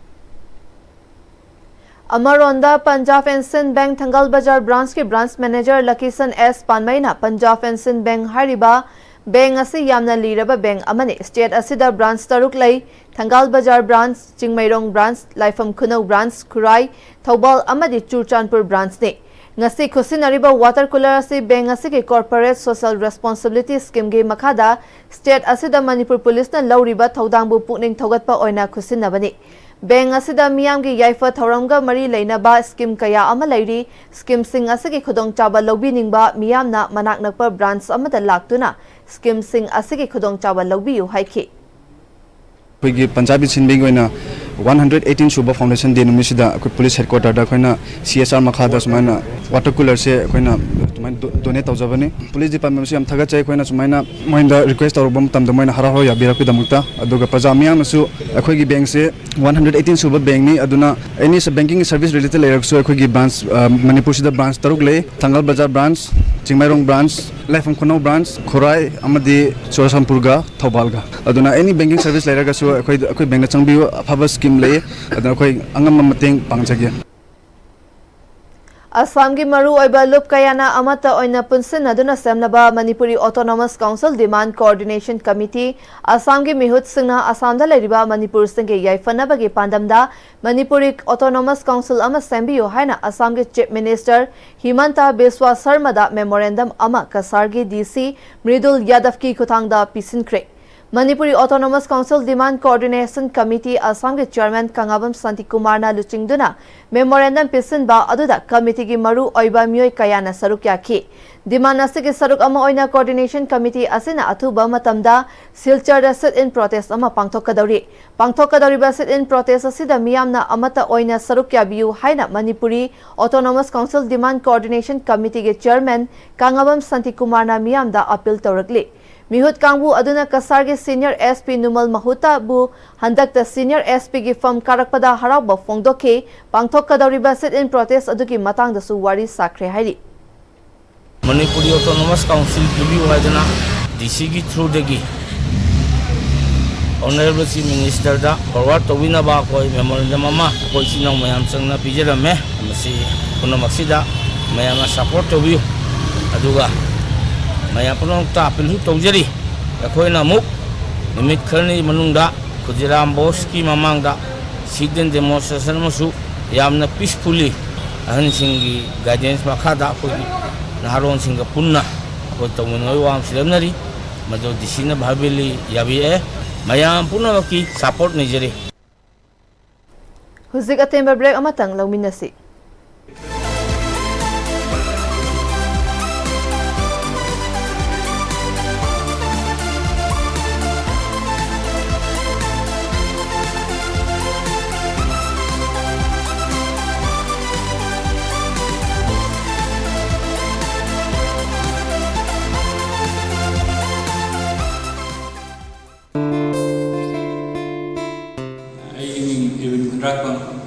ꯑꯃꯔꯣꯝꯗ ꯄꯟꯖꯥꯕ ꯑꯦꯟ ꯁꯤꯟ ꯕꯦꯡꯛ ꯊꯪꯒꯜ ꯕꯖꯥꯔ ꯕ꯭ꯔꯥꯟꯁꯀꯤ ꯕ꯭ꯔꯥꯟꯁ ꯃꯦꯅꯦꯖꯔ ꯂꯀꯤꯁꯟ ꯑꯦꯁ ꯄꯥꯟꯃꯩꯅ ꯄꯟꯖꯥꯕ ꯑꯦꯟ ꯁꯤꯟ ꯕꯦꯡꯛ ꯍꯥꯏꯔꯤꯕ ꯕꯦꯡꯛ ꯑꯁꯤ ꯌꯥꯝꯅ ꯂꯤꯔꯕ ꯕꯦꯡꯛ ꯑꯃꯅꯤ꯫ ꯁ꯭ꯇꯦꯠ ꯑꯁꯤꯗ ꯕ꯭ꯔꯥꯟꯆ ꯇꯔꯨꯛ ꯂꯩ: ꯊꯪꯒꯥꯜ ꯕꯖꯥꯔ ꯕ꯭ꯔꯥꯟꯆ, ꯆꯤꯡꯃꯩꯔꯣꯡ ꯕ꯭ꯔꯥꯟꯆ, ꯂꯥꯏꯐꯝ ꯈꯨꯅꯧ ꯕ꯭ꯔꯥꯟꯆ, ꯈꯨꯔꯥꯏ, ꯊꯧꯕꯥꯜ ꯑꯃꯗꯤ ꯆꯨꯔꯆꯥꯟꯄꯨꯔ ꯕ꯭ꯔꯥꯟꯆꯅꯤ꯫ ꯉꯁꯤ ꯈꯨꯠꯁꯤꯟꯅꯔꯤꯕ ꯋꯥꯇꯔ ꯀꯨꯂꯔ ꯑꯁꯤ ꯕꯦꯡꯛ ꯑꯁꯤꯒꯤ ꯀꯣꯔꯄꯣꯔꯦꯠ ꯁꯣꯁꯤꯌꯦꯜ ꯔꯦꯁꯄꯣꯟꯁꯤꯕꯤꯂꯤꯇꯤ ꯁ꯭ꯀꯤꯝꯒꯤ ꯃꯈꯥꯗ ꯁ꯭ꯇꯦꯠ ꯑꯁꯤꯗ ꯃꯅꯤꯄꯨꯔ ꯄꯨꯂꯤꯁꯅ ꯂꯧꯔꯤꯕ ꯊꯧꯗꯥꯡꯕꯨ ꯄꯨꯛꯅꯤꯡ ꯊꯧꯒꯠꯄ ꯑꯣꯏꯅ ꯈꯨꯠꯁꯤꯟꯅꯕꯅꯤ꯫ ꯕꯦꯡꯛ ꯑꯁꯤꯗ ꯃꯤꯌꯥꯝꯒꯤ ꯌꯥꯏꯐ ꯊꯧꯔꯝꯒ ꯃꯔꯤ ꯂꯩꯅꯕ ꯁ꯭ꯀꯤꯝ ꯀꯌꯥ ꯑꯃ ꯂꯩꯔꯤ꯫ ꯁ꯭ꯀꯤꯝꯁꯤꯡ ꯑꯁꯤꯒꯤ ꯈꯨꯗꯣꯡꯆꯥꯕ ꯂꯧꯕꯤꯅꯤꯡꯕ ꯃꯤꯌꯥꯝꯅ ꯃꯅꯥꯛ ꯅꯛꯄ ꯕ꯭ꯔꯥꯟꯆ ꯑꯃꯗ ꯂꯥꯛꯇꯨꯅ ꯁ꯭ꯀꯤꯝꯁꯤꯡ ꯑꯁꯤꯒꯤ ꯈꯨꯗꯣꯡꯆꯥꯕ ꯂꯧꯕꯤꯌꯨ ꯍꯥꯏꯈꯤ꯫ ꯑꯩꯈꯣꯏꯒꯤ ꯄꯟꯖꯥꯕꯤ ꯁꯤꯟꯕꯤꯒꯤ ꯑꯣꯏꯅ ꯋꯥꯟ ꯍꯟꯗ꯭ꯔꯦꯠ ꯑꯩꯠꯇꯤꯟ ꯁꯨꯕ ꯐꯥꯎꯟꯗꯦꯁꯟ ꯗꯦ ꯅꯨꯃꯤꯠꯁꯤꯗ ꯑꯩꯈꯣꯏ ꯄꯨꯂꯤꯁ ꯍꯦꯗꯀ꯭ꯋꯥꯇꯔꯗ ꯑꯩꯈꯣꯏꯅ ꯁꯤ ꯑꯦꯁ ꯑꯥꯔ ꯃꯈꯥꯗ ꯁꯨꯃꯥꯏꯅ ꯋꯥꯇꯔ ꯀꯨꯂꯔꯁꯦ ꯑꯩꯈꯣꯏꯅ ꯑꯗꯨꯃꯥꯏꯅ ꯗꯣ-, ꯗꯣꯅꯦꯠ ꯇꯧꯖꯕꯅꯤ꯫ ꯄꯨꯂꯤꯁ ꯗꯤꯄꯥꯔꯠꯃꯦꯟꯁꯨ ꯌꯥꯝ ꯊꯥꯒꯠꯆꯩ꯫ ꯑꯩꯈꯣꯏꯅ ꯁꯨꯃꯥꯏꯅ ꯃꯣꯏꯗ ꯔꯤꯀ꯭ꯋꯦꯁ ꯇꯧꯔꯨꯕ ꯃꯇꯝꯗ ꯃꯣꯏꯅ ꯍꯔꯥꯎ ꯍꯔꯥꯎ ꯌꯥꯕꯤꯔꯛꯄꯒꯤꯗꯃꯛꯇ꯫ ꯑꯗꯨꯒ ꯄ꯭ꯔꯖꯥ ꯃꯤꯌꯥꯝꯅꯁꯨ ꯑꯩꯈꯣꯏꯒꯤ ꯕꯦꯡꯛꯁꯦ ꯋꯥꯟ ꯍꯟꯗ꯭ꯔꯦꯠ ꯑꯩꯠꯇꯤꯟ ꯁꯨꯕ ꯕꯦꯡꯛꯅꯤ꯫ ꯑꯗꯨꯅ ꯑꯦꯅꯤ ꯕꯦꯡꯀꯤꯡ ꯁꯔꯚꯤꯁ ꯔꯤꯂꯦꯇꯦꯗ ꯂꯩꯔꯒꯁꯨ ꯑꯩꯈꯣꯏꯒꯤ ꯕ꯭ꯔꯥꯟꯆ, ꯑ, ꯃꯅꯤꯄꯨꯔꯁꯤꯗ ꯕ꯭ꯔꯥꯟꯆ ꯇꯔꯨꯛ ꯂꯩ: ꯊꯪꯒꯥꯜ ꯕꯖꯥꯔ ꯕ꯭ꯔꯥꯟꯆ, ꯆꯤꯡꯃꯩꯔꯣꯡ ꯕ꯭ꯔꯥꯟꯆ, ꯂꯥꯏꯐꯝ ꯈꯨꯅꯧ ꯕ꯭ꯔꯥꯟꯆ, ꯈꯨꯔꯥꯏ ꯑꯃꯗꯤ ꯆꯨꯔꯆꯥꯟꯄꯨꯔꯒ ꯊꯧꯕꯥꯜꯒ꯫ ꯑꯗꯨꯅ ꯑꯦꯅꯤ ꯕꯦꯡꯀꯤꯡ ꯁꯔꯚꯤꯁ ꯂꯩꯔꯒꯁꯨ ꯑꯩꯈꯣꯏ, ꯑꯩꯈꯣꯏ ꯕꯦꯡꯛꯗ ꯆꯪꯕꯤꯌꯨ, ꯑꯐꯕ ꯁ꯭ꯀꯤꯝ ꯂꯩ꯫ ꯑꯗꯨꯅ ꯑꯩꯈꯣꯏ ꯑꯉꯝꯕ ꯃꯇꯦꯡ ꯄꯥꯡꯖꯒꯦ꯫ ꯑꯁꯥꯝꯒꯤ ꯃꯔꯨꯑꯣꯏꯕ ꯂꯨꯞ ꯀꯌꯥꯅ ꯑꯃꯠꯇ ꯑꯣꯏꯅ ꯄꯨꯟꯁꯤꯟꯅꯗꯨꯅ ꯁꯦꯝꯂꯕ ꯃꯅꯤꯄꯨꯔꯤ ꯑꯣꯇꯣꯅꯣꯃꯁ ꯀꯥꯎꯟꯁꯤꯜ ꯗꯤꯃꯥꯟ ꯀꯣꯑꯣꯔꯗꯤꯅꯦꯁꯟ ꯀꯃꯤꯇꯤ, ꯑꯁꯥꯝꯒꯤ ꯃꯤꯍꯨꯠꯁꯤꯡꯅ ꯑꯁꯥꯝꯗ ꯂꯩꯔꯤꯕ ꯃꯅꯤꯄꯨꯔꯁꯤꯡꯒꯤ ꯌꯥꯏꯐꯅꯕꯒꯤ ꯄꯥꯟꯗꯝꯗ ꯃꯅꯤꯄꯨꯔꯤ ꯑꯣꯇꯣꯅꯣꯃꯁ ꯀꯥꯎꯟꯁꯤꯜ ꯑꯃ ꯁꯦꯝꯕꯤꯌꯨ ꯍꯥꯏꯅ ꯑꯁꯥꯝꯒꯤ ꯆꯤꯐ ꯃꯤꯅꯤꯁꯇꯔ ꯍꯤꯃꯟꯇ ꯕꯤꯁ꯭ꯋ ꯁꯔꯃꯗ ꯃꯦꯃꯣꯔꯦꯟꯗꯝ ꯑꯃ ꯀꯁꯥꯔꯒꯤ ꯗꯤ ꯁꯤ ꯃ꯭ꯔꯤꯗꯨꯜ ꯌꯥꯗꯕꯀꯤ ꯈꯨꯠꯊꯥꯡꯗ ꯄꯤꯁꯤꯟꯈ꯭ꯔꯦ꯫ ꯃꯅꯤꯄꯨꯔꯤ ꯑꯣꯇꯣꯅꯣꯃꯁ ꯀꯥꯎꯟꯁꯤꯜ ꯗꯤꯃꯥꯟ ꯀꯣꯑꯣꯔꯗꯤꯅꯦꯁꯟ ꯀꯃꯤꯇꯤ ꯑꯁꯥꯝꯒꯤ ꯆꯤꯌꯔꯃꯦꯟ ꯀꯪꯉꯥꯕꯝ ꯁꯥꯟꯇꯤꯀꯨꯃꯥꯔꯅ ꯂꯨꯆꯤꯡꯗꯨꯅ ꯃꯦꯃꯣꯔꯦꯟꯗꯝ ꯄꯤꯁꯤꯟꯕ ꯑꯗꯨꯗ ꯀꯃꯤꯇꯤꯒꯤ ꯃꯔꯨ ꯑꯣꯏꯕ ꯃꯤꯑꯣꯏ ꯀꯌꯥꯅ ꯁꯔꯨꯛ ꯌꯥꯈꯤ꯫ ꯗꯤꯃꯥꯟ ꯑꯁꯤꯒꯤ ꯁꯔꯨꯛ ꯑꯃ ꯑꯣꯏꯅ ꯀꯣꯑꯣꯔꯗꯤꯅꯦꯁꯟ ꯀꯃꯤꯇꯤ ꯑꯁꯤꯅ ꯑꯊꯨꯕ ꯃꯇꯝꯗ ꯁꯤꯜꯆꯔꯗ sit-in protest ꯑꯃ ꯄꯥꯡꯊꯣꯛꯀꯗꯧꯔꯤ꯫ ꯄꯥꯡꯊꯣꯛꯀꯗꯧꯔꯤꯕ sit-in protest ꯑꯁꯤꯗ ꯃꯤꯌꯥꯝꯅ ꯑꯃꯠꯇ ꯑꯣꯏꯅ ꯁꯔꯨꯛ ꯌꯥꯕꯤꯌꯨ ꯍꯥꯏꯅ ꯃꯅꯤꯄꯨꯔꯤ ꯑꯣꯇꯣꯅꯣꯃꯁ ꯀꯥꯎꯟꯁꯤꯜ ꯗꯤꯃꯥꯟ ꯀꯣꯑꯣꯔꯗꯤꯅꯦꯁꯟ ꯀꯃꯤꯇꯤꯒꯤ ꯆꯤꯌꯔꯃꯦꯟ ꯀꯪꯉꯥꯕꯝ ꯁꯥꯟꯇꯤꯀꯨꯃꯥꯔꯅ ꯃꯤꯌꯥꯝꯗ ꯑꯄꯤꯜ ꯇꯧꯔꯛꯂꯤ꯫ ꯃꯤꯍꯨꯠ ꯀꯥꯡꯕꯨ ꯑꯗꯨꯅ ꯀꯁꯥꯔꯒꯤ ꯁꯤꯅꯤꯌꯔ ꯑꯦꯁ ꯄꯤ ꯅꯨꯃꯜ ꯃꯍꯨꯇꯥꯕꯨ ꯍꯟꯗꯛꯇ ꯁꯤꯅꯤꯌꯔ ꯑꯦꯁ ꯄꯤꯒꯤ ꯐꯝ ꯀꯥꯔꯛꯄꯗ ꯍꯔꯥꯎꯕ ꯐꯣꯡꯗꯣꯛꯈꯤ꯫ ꯄꯥꯡꯊꯣꯛꯀꯗꯧꯔꯤꯕ sit-in protest ꯑꯗꯨꯒꯤ ꯃꯇꯥꯡꯗꯁꯨ ꯋꯥꯔꯤ ꯁꯥꯈ꯭ꯔꯦ ꯍꯥꯏꯔꯤ꯫ ꯃꯅꯤꯄꯨꯔꯤ ꯑꯣꯇꯣꯅꯣꯃꯁ ꯀꯥꯎꯟꯁꯤꯜ ꯄꯤꯕꯤꯌꯨ ꯍꯥꯏꯗꯅ ꯗꯤ ꯁꯤꯒꯤ ꯊ꯭ꯔꯨꯗꯒꯤ ꯑꯣꯅꯔꯦꯕꯜ ꯆꯤꯐ ꯃꯤꯅꯤꯁꯇꯔꯗ ꯐꯣꯔꯋꯥꯔꯗ ꯇꯧꯕꯤꯅꯕ ꯑꯩꯈꯣꯏ ꯃꯦꯃꯣꯔꯦꯟꯗꯝ ꯑꯃ ꯑꯩꯈꯣꯏ ꯏꯆꯤꯟ ꯏꯅꯥꯎ ꯃꯌꯥꯝ ꯆꯪꯅ ꯄꯤꯖꯔꯝꯃꯦ꯫ ꯃꯁꯤ ꯄꯨꯝꯅꯃꯛꯁꯤꯗ ꯃꯌꯥꯝꯅ ꯁꯄꯣꯔꯠ ꯇꯧꯕꯤꯌꯨ꯫ ꯑꯗꯨꯒ ꯃꯌꯥꯝ ꯄꯨꯝꯅꯃꯛꯇ ꯑꯄꯤꯜꯁꯨ ꯇꯧꯖꯔꯤ꯫ ꯑꯩꯈꯣꯏꯅ ꯑꯃꯨꯛ ꯅꯨꯃꯤꯠ ꯈꯔꯅꯤ ꯃꯅꯨꯡꯗ ꯈꯨꯗꯤꯔꯥꯝ ꯕꯣꯁꯀꯤ ꯃꯃꯥꯡꯗ sit-in demonstration ꯑꯃꯁꯨ ꯌꯥꯝꯅ peacefully ꯑꯍꯟꯁꯤꯡꯒꯤ guidance ꯃꯈꯥꯗ ꯑꯩꯈꯣꯏꯒꯤ ꯅꯍꯥꯔꯣꯟꯁꯤꯡꯒ ꯄꯨꯟꯅ ꯑꯩꯈꯣꯏ ꯇꯧꯃꯤꯟꯅꯕꯒꯤ ꯋꯥꯐꯝꯁꯤ ꯂꯦꯞꯅꯔꯤ꯫ ꯃꯗꯨ ꯗꯤ ꯁꯤꯅ verbally ꯌꯥꯕꯤꯔꯛꯑꯦ꯫ ꯃꯌꯥꯝ ꯄꯨꯝꯅꯃꯛꯀꯤ support ꯅꯤꯖꯔꯤ꯫ ꯍꯧꯖꯤꯛ ꯑꯇꯦꯟꯕ break ꯑꯃꯇꯪ ꯂꯧꯃꯤꯟꯅꯁꯤ꯫ ꯑꯩꯒꯤ ꯃꯤꯡ ꯏꯔꯋꯤꯟ ꯈꯨꯟꯗ꯭ꯔꯥꯛꯄꯝ꯫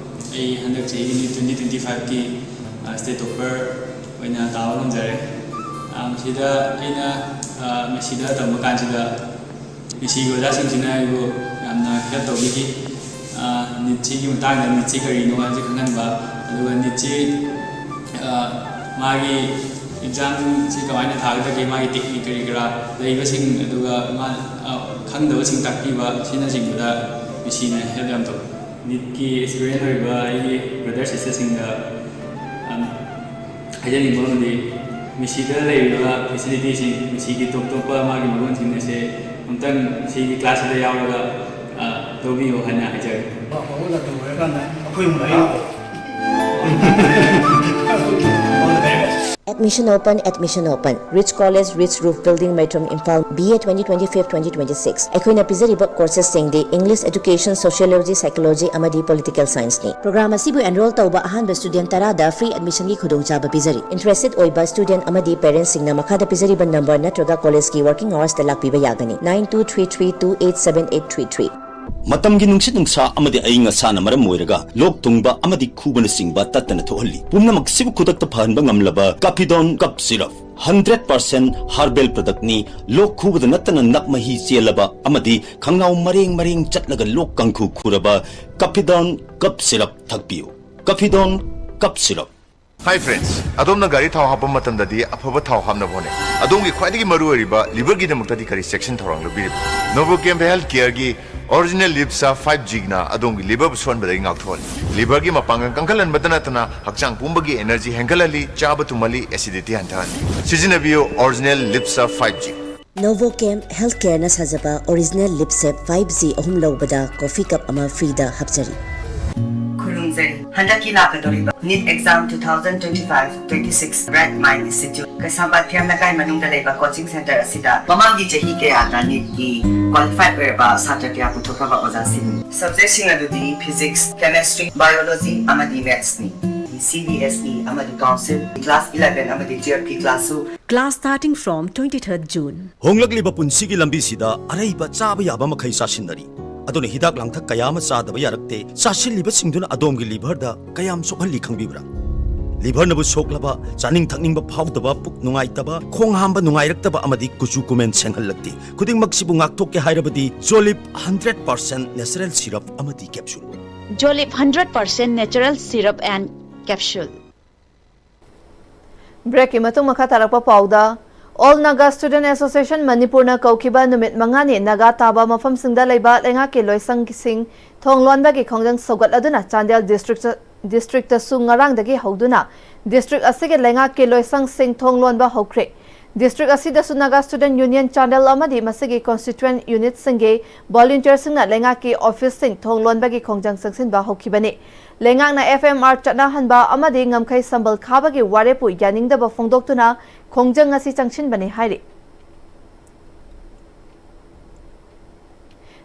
ꯑꯩ ꯍꯟꯗꯛ ꯆꯍꯤꯒꯤ ꯅꯤꯠ twenty twenty five ꯀꯤ, ꯑ, state topper ꯑꯣꯏꯅ ꯇꯥꯕ ꯉꯝꯖꯔꯦ꯫ ꯑ, ꯃꯁꯤꯗ ꯑꯩꯅ, ꯑ, ꯃꯦꯁꯤꯗ ꯇꯝꯕ ꯀꯥꯟꯁꯤꯗ ꯃꯦꯁꯤꯒꯤ ꯑꯣꯖꯥꯁꯤꯡꯁꯤꯅ ꯑꯩꯕꯨ ꯌꯥꯝꯅ help ꯇꯧꯕꯤꯈꯤ꯫ ꯑ, ꯅꯤꯠꯁꯤꯒꯤ ꯃꯇꯥꯡꯗ, ꯅꯤꯠꯁꯤ ꯀꯔꯤꯅꯣ ꯍꯥꯏꯕꯁꯤ ꯈꯪꯍꯟꯕ, ꯑꯗꯨꯒ ꯅꯤꯠꯁꯤ, ꯑ, ꯃꯥꯒꯤ exam ꯁꯤ ꯀꯃꯥꯏꯅ ꯊꯥꯒꯗꯒꯦ, ꯃꯥꯒꯤ technique ꯀꯔꯤ ꯀꯔꯥ ꯂꯩꯕꯁꯤꯡ, ꯑꯗꯨꯒ ꯃꯥ, ꯑ, ꯈꯪꯗꯕꯁꯤꯡ ꯇꯥꯛꯄꯤꯕ ꯑꯁꯤꯅꯆꯤꯡꯕꯗ ꯃꯦꯁꯤꯅ help ꯌꯥꯝ ꯇꯧꯏ꯫ ꯅꯤꯠꯀꯤ aspirant ꯑꯣꯏꯔꯤꯕ ꯑꯩꯒꯤ brother sister ꯁꯤꯡꯗ, ꯑꯝ, ꯍꯥꯏꯖꯅꯤꯡꯕ ꯑꯃꯗꯤ ꯃꯦꯁꯤꯗ ꯂꯩꯔꯤꯕ facility ꯁꯤꯡ, ꯃꯦꯁꯤꯒꯤ ꯇꯣꯞ ꯇꯣꯞꯄ ꯃꯥꯒꯤ ꯃꯒꯨꯟꯁꯤꯡ ꯑꯁꯦ ꯑꯃꯨꯛꯇꯪ ꯃꯦꯁꯤꯒꯤ class ꯁꯤꯗ ꯌꯥꯎꯔꯒ, ꯑ, ꯂꯧꯕꯤꯌꯨ ꯍꯥꯏꯅ ꯍꯥꯏꯖꯔꯤ꯫ ꯑꯐꯕ ꯂꯝꯗꯝ ꯑꯣꯏꯔꯀꯥꯟꯗ ꯑꯩꯈꯣꯏ ꯑꯃꯨꯛ ꯂꯩꯔꯤ꯫ Admission open, admission open. Rich College, Rich Roof Building, Maitram, Imphal, B A twenty twenty-five twenty twenty-six꯫ ꯑꯩꯈꯣꯏꯅ ꯄꯤꯖꯔꯤꯕ courses ꯁꯤꯡꯗꯤ English, Education, Sociology, Psychology ꯑꯃꯗꯤ Political Science ꯅꯤ꯫ Program ꯑꯁꯤꯕꯨ enroll ꯇꯧꯕ ꯑꯍꯥꯟꯕ student ꯇꯔꯥꯗ free admission ꯒꯤ ꯈꯨꯗꯣꯡꯆꯥꯕ ꯄꯤꯖꯔꯤ꯫ Interested ꯑꯣꯏꯕ student ꯑꯃꯗꯤ parents ꯁꯤꯡꯅ ꯃꯈꯥꯗ ꯄꯤꯖꯔꯤꯕ number ꯅꯠꯇ꯭ꯔꯒ college ꯀꯤ working hours ꯇ ꯂꯥꯛꯄꯤꯕ ꯌꯥꯒꯅꯤ, nine two three three two eight seven eight three three꯫ ꯃꯇꯝꯒꯤ ꯅꯨꯡꯁꯤꯠ ꯅꯨꯡꯁꯥ ꯑꯃꯗꯤ ꯑꯏꯪ ꯑꯁꯥꯅ ꯃꯔꯝ ꯑꯣꯏꯔꯒ ꯂꯣꯛ ꯊꯨꯡꯕ ꯑꯃꯗꯤ ꯈꯨꯕꯅꯆꯤꯡꯕ ꯇꯠꯇꯅ ꯊꯣꯛꯍꯜꯂꯤ꯫ ꯄꯨꯝꯅꯃꯛꯁꯤꯕꯨ ꯈꯨꯗꯛꯇ ꯐꯍꯟꯕ ꯉꯝꯂꯕ Cappidone Cough Syrup, hundred percent herbal product ꯅꯤ꯫ ꯂꯣꯛ ꯈꯨꯕꯗ ꯅꯠꯇꯅ ꯅꯞ ꯃꯍꯤ ꯆꯦꯜꯂꯕ ꯑꯃꯗꯤ ꯈꯪꯅꯥꯎ ꯃꯔꯦꯡ ꯃꯔꯦꯡ ꯆꯠꯂꯒ ꯂꯣꯛ ꯀꯥꯡꯈꯨ ꯈꯨꯔꯕ Cappidone Cough Syrup ꯊꯛꯄꯤꯌꯨ꯫ Cappidone Cough Syrup꯫ Hi friends, ꯑꯗꯣꯝꯅ ꯒꯥꯔꯤ ꯊꯥꯎ ꯍꯥꯞꯄ ꯃꯇꯝꯗꯗꯤ ꯑꯐꯕ ꯊꯥꯎ ꯍꯥꯞꯅꯕ ꯍꯣꯠꯅꯩ꯫ ꯑꯗꯣꯝꯒꯤ ꯈ꯭ꯋꯥꯏꯗꯒꯤ ꯃꯔꯨꯑꯣꯏꯔꯤꯕ liverꯒꯤꯗꯃꯛꯇꯗꯤ ꯀꯔꯤ ꯆꯦꯛꯁꯤꯟ ꯊꯧꯔꯥꯡ ꯂꯧꯕꯤꯔꯤꯕ? Novochem Healthcareꯒꯤ Original Liver Serve five Gꯅ ꯑꯗꯣꯝꯒꯤ liverꯕꯨ ꯁꯣꯟꯕꯗꯒꯤ ꯉꯥꯛꯊꯣꯛꯍꯜꯂꯤ꯫ Liverꯒꯤ ꯃꯄꯥꯡꯒꯜ ꯀꯟꯈꯠꯍꯟꯕꯇ ꯅꯠꯇꯅ ꯍꯛꯆꯥꯡ ꯄꯨꯝꯕꯒꯤ energy ꯍꯦꯟꯒꯠꯍꯜꯂꯤ, ꯆꯥꯕ ꯇꯨꯝꯍꯜꯂꯤ, acidity ꯍꯟꯊꯍꯜꯂꯤ꯫ ꯁꯤꯖꯤꯟꯅꯕꯤꯌꯨ Original Liver Serve five G꯫ Novochem Healthcareꯅ ꯁꯥꯖꯕ Original Liver Serve five G ꯑꯍꯨꯝ ꯂꯧꯕꯗ coffee cup ꯑꯃ freeꯗ ꯍꯥꯞꯆꯔꯤ꯫ ꯈꯨꯔꯨꯝꯖꯔꯤ꯫ ꯍꯟꯗꯛꯀꯤ ꯂꯥꯛꯀꯗꯧꯔꯤꯕ NEET exam two thousand twenty-five twenty-six Bright Mind Institute, ꯀꯩꯁꯥꯝꯄꯥꯠ ꯐꯤꯌꯝ ꯂꯩꯀꯥꯏ ꯃꯅꯨꯡꯗ ꯂꯩꯕ coaching center ꯑꯁꯤꯗ ꯃꯃꯥꯡꯒꯤ ꯆꯍꯤ ꯀꯌꯥꯗ NEETꯀꯤ qualified ꯑꯣꯏꯔꯕ ꯁꯥꯇ꯭ꯔ ꯀꯌꯥ ꯄꯨꯊꯣꯛꯈ꯭ꯔꯕ ꯑꯣꯖꯥꯁꯤꯡꯅꯤ꯫ Subjectꯁꯤꯡ ꯑꯗꯨꯗꯤ Physics, Chemistry, Biology ꯑꯃꯗꯤ Mathsꯅꯤ꯫ CBSE ꯑꯃꯗꯤ Council, Class eleven ꯑꯃꯗꯤ twelveꯀꯤ classꯁꯨ Class starting from twenty-third June. ꯍꯣꯡꯂꯛꯂꯤꯕ ꯄꯨꯟꯁꯤꯒꯤ ꯂꯝꯕꯤꯁꯤꯗ ꯑꯔꯩꯕ ꯆꯥꯕ ꯌꯥꯕ ꯃꯈꯩ ꯆꯥꯁꯤꯟꯅꯔꯤ꯫ ꯑꯗꯨꯅ ꯍꯤꯗꯥꯛ ꯂꯥꯡꯊꯛ ꯀꯌꯥ ꯑꯃ ꯆꯥꯗꯕ ꯌꯥꯔꯛꯇꯦ꯫ ꯆꯥꯁꯤꯜꯂꯤꯕꯁꯤꯡꯗꯨꯅ ꯑꯗꯣꯝꯒꯤ liverꯗ ꯀꯌꯥꯝ ꯁꯣꯛꯍꯜꯂꯤ ꯈꯪꯕꯤꯕ꯭ꯔꯥ? Liverꯅꯕꯨ ꯁꯣꯛꯂꯕ, ꯆꯥꯅꯤꯡ ꯊꯛꯅꯤꯡꯕ ꯐꯥꯎꯗꯕ, ꯄꯨꯛ ꯅꯨꯡꯉꯥꯏꯇꯕ, ꯈꯣꯡ ꯍꯥꯝꯕ ꯅꯨꯡꯉꯥꯏꯔꯛꯇꯕ ꯑꯃꯗꯤ ꯀꯨꯆꯨ ꯀꯨꯃꯦꯟ ꯁꯦꯡꯍꯜꯂꯛꯇꯦ꯫ ꯈꯨꯗꯤꯡꯃꯛꯁꯤꯕꯨ ꯉꯥꯛꯊꯣꯛꯀꯦ ꯍꯥꯏꯔꯕꯗꯤ Jolib hundred percent natural syrup ꯑꯃꯗꯤ capsule꯫ Jolib hundred percent natural syrup and capsule꯫ Breakꯀꯤ ꯃꯇꯨꯡ ꯃꯈꯥ ꯇꯥꯔꯛꯄ ꯄꯥꯎꯗ, All Naga Student Association ꯃꯅꯤꯄꯨꯔꯅ ꯀꯧꯈꯤꯕ ꯅꯨꯃꯤꯠ ꯃꯉꯥꯅꯤ ꯅꯥꯒꯥ ꯇꯥꯕ ꯃꯐꯝꯁꯤꯡꯗ ꯂꯩꯕ ꯂꯩꯉꯥꯛꯀꯤ ꯂꯣꯏꯁꯪꯁꯤꯡ ꯊꯣꯡ ꯂꯣꯟꯕꯒꯤ ꯈꯣꯡꯖꯪ ꯁꯧꯒꯠꯂꯗꯨꯅ ꯆꯥꯟꯗꯦꯜ district, districtꯇꯁꯨ ꯉꯔꯥꯡꯗꯒꯤ ꯍꯧꯗꯨꯅ district ꯑꯁꯤꯒꯤ ꯂꯩꯉꯥꯛꯀꯤ ꯂꯣꯏꯁꯪꯁꯤꯡ ꯊꯣꯡ ꯂꯣꯟꯕ ꯍꯧꯈ꯭ꯔꯦ꯫ District ꯑꯁꯤꯗꯁꯨ Naga Student Union ꯆꯥꯟꯗꯦꯜ ꯑꯃꯗꯤ ꯃꯁꯤꯒꯤ constituent unitꯁꯤꯡꯒꯤ volunteerꯁꯤꯡꯅ ꯂꯩꯉꯥꯛꯀꯤ officeꯁꯤꯡ ꯊꯣꯡ ꯂꯣꯟꯕꯒꯤ ꯈꯣꯡꯖꯪ ꯆꯪꯁꯤꯟꯕ ꯍꯧꯈꯤꯕꯅꯤ꯫ ꯂꯩꯉꯥꯛꯅ FMR ꯆꯠꯅꯍꯟꯕ ꯑꯃꯗꯤ ꯉꯝꯈꯩ ꯁꯝꯕꯜ ꯈꯥꯕꯒꯤ ꯋꯥꯔꯦꯞꯄꯨ ꯌꯥꯅꯤꯡꯗꯕ ꯐꯣꯡꯗꯣꯛꯇꯨꯅ ꯈꯣꯡꯖꯪ ꯑꯁꯤ ꯆꯪꯁꯤꯟꯕꯅꯤ ꯍꯥꯏꯔꯤ꯫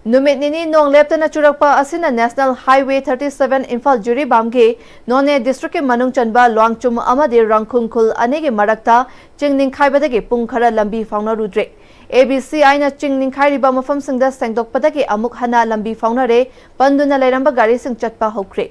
ꯅꯨꯃꯤꯠ ꯅꯤꯅꯤ ꯅꯣꯡ ꯂꯦꯞꯇꯅ ꯆꯨꯔꯛꯄ ꯑꯁꯤꯅ National Highway thirty seven Imphal ꯖꯤꯔꯤꯕꯥꯝꯒꯤ ꯅꯣꯅꯦ districtꯀꯤ ꯃꯅꯨꯡ ꯆꯟꯕ ꯂ꯭ꯋꯥꯡꯆꯨꯝ ꯑꯃꯗꯤ ꯔꯪꯈꯨꯡ ꯈꯨꯜ ꯑꯅꯤꯒꯤ ꯃꯔꯛꯇ ꯆꯤꯡ ꯅꯤꯡꯈꯥꯏꯕꯗꯒꯤ ꯄꯨꯡ ꯈꯔ ꯂꯝꯕꯤ ꯐꯥꯎꯅꯔꯨꯗ꯭ꯔꯦ꯫ ABCIꯅ ꯆꯤꯡ ꯅꯤꯡꯈꯥꯏꯔꯤꯕ ꯃꯐꯝꯁꯤꯡꯗ ꯁꯦꯡꯗꯣꯛꯄꯗꯒꯤ ꯑꯃꯨꯛ ꯍꯟꯅ ꯂꯝꯕꯤ ꯐꯥꯎꯅꯔꯦ꯫ ꯄꯟꯗꯨꯅ ꯂꯩꯔꯝꯕ ꯒꯥꯔꯤꯁꯤꯡ ꯆꯠꯄ ꯍꯧꯈ꯭ꯔꯦ꯫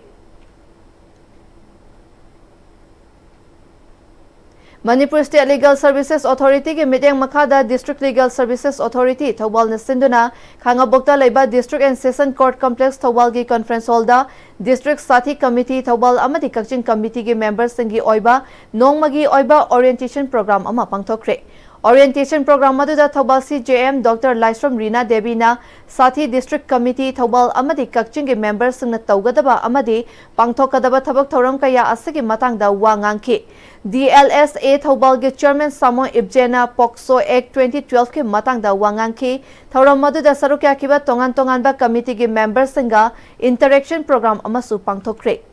Manipur State Legal Services Authority ꯒꯤ ꯃꯤꯠꯌꯦꯡ ꯃꯈꯥꯗ District Legal Services Authority ꯊꯧꯕꯥꯜꯅ ꯁꯤꯟꯗꯨꯅ ꯈꯥꯉꯕꯣꯛꯇ ꯂꯩꯕ District and Session Court Complex ꯊꯧꯕꯥꯜꯒꯤ Conference Hall the District ꯁꯥꯊꯤ Committee ꯊꯧꯕꯥꯜ ꯑꯃꯗꯤ ꯀꯛꯆꯤꯡ Committee ꯒꯤ member ꯁꯤꯡꯒꯤ ꯑꯣꯏꯕ ꯅꯣꯡꯃꯒꯤ ꯑꯣꯏꯕ orientation program ꯑꯃ ꯄꯥꯡꯊꯣꯛꯈ꯭ꯔꯦ꯫ Orientation program ꯑꯗꯨꯗ Thoubal C J M Doctor ꯂꯥꯏꯁ꯭ꯔꯝ ꯔꯤꯅꯥ ꯗꯦꯕꯤꯅ ꯁꯥꯊꯤ District Committee ꯊꯧꯕꯥꯜ ꯑꯃꯗꯤ ꯀꯛꯆꯤꯡꯒꯤ member ꯁꯤꯡꯅ ꯇꯧꯒꯗꯕ ꯑꯃꯗꯤ ꯄꯥꯡꯊꯣꯛꯀꯗꯕ ꯊꯕꯛ ꯊꯧꯔꯝ ꯀꯌꯥ ꯑꯁꯤꯒꯤ ꯃꯇꯥꯡꯗ ꯋꯥ ꯉꯥꯡꯈꯤ꯫ D L S A ꯊꯧꯕꯥꯜꯒꯤ Chairman ꯁꯥꯃꯣ ꯏꯕꯖꯦꯅ POCSO Act twenty twelve ꯀꯤ ꯃꯇꯥꯡꯗ ꯋꯥ ꯉꯥꯡꯈꯤ꯫ ꯊꯧꯔꯝ ꯑꯗꯨꯗ ꯁꯔꯨꯛ ꯌꯥꯈꯤꯕ ꯇꯣꯉꯥꯟ ꯇꯣꯉꯥꯟꯕ committee ꯒꯤ member ꯁꯤꯡꯒ interaction program ꯑꯃꯁꯨ ꯄꯥꯡꯊꯣꯛꯈ꯭ꯔꯦ꯫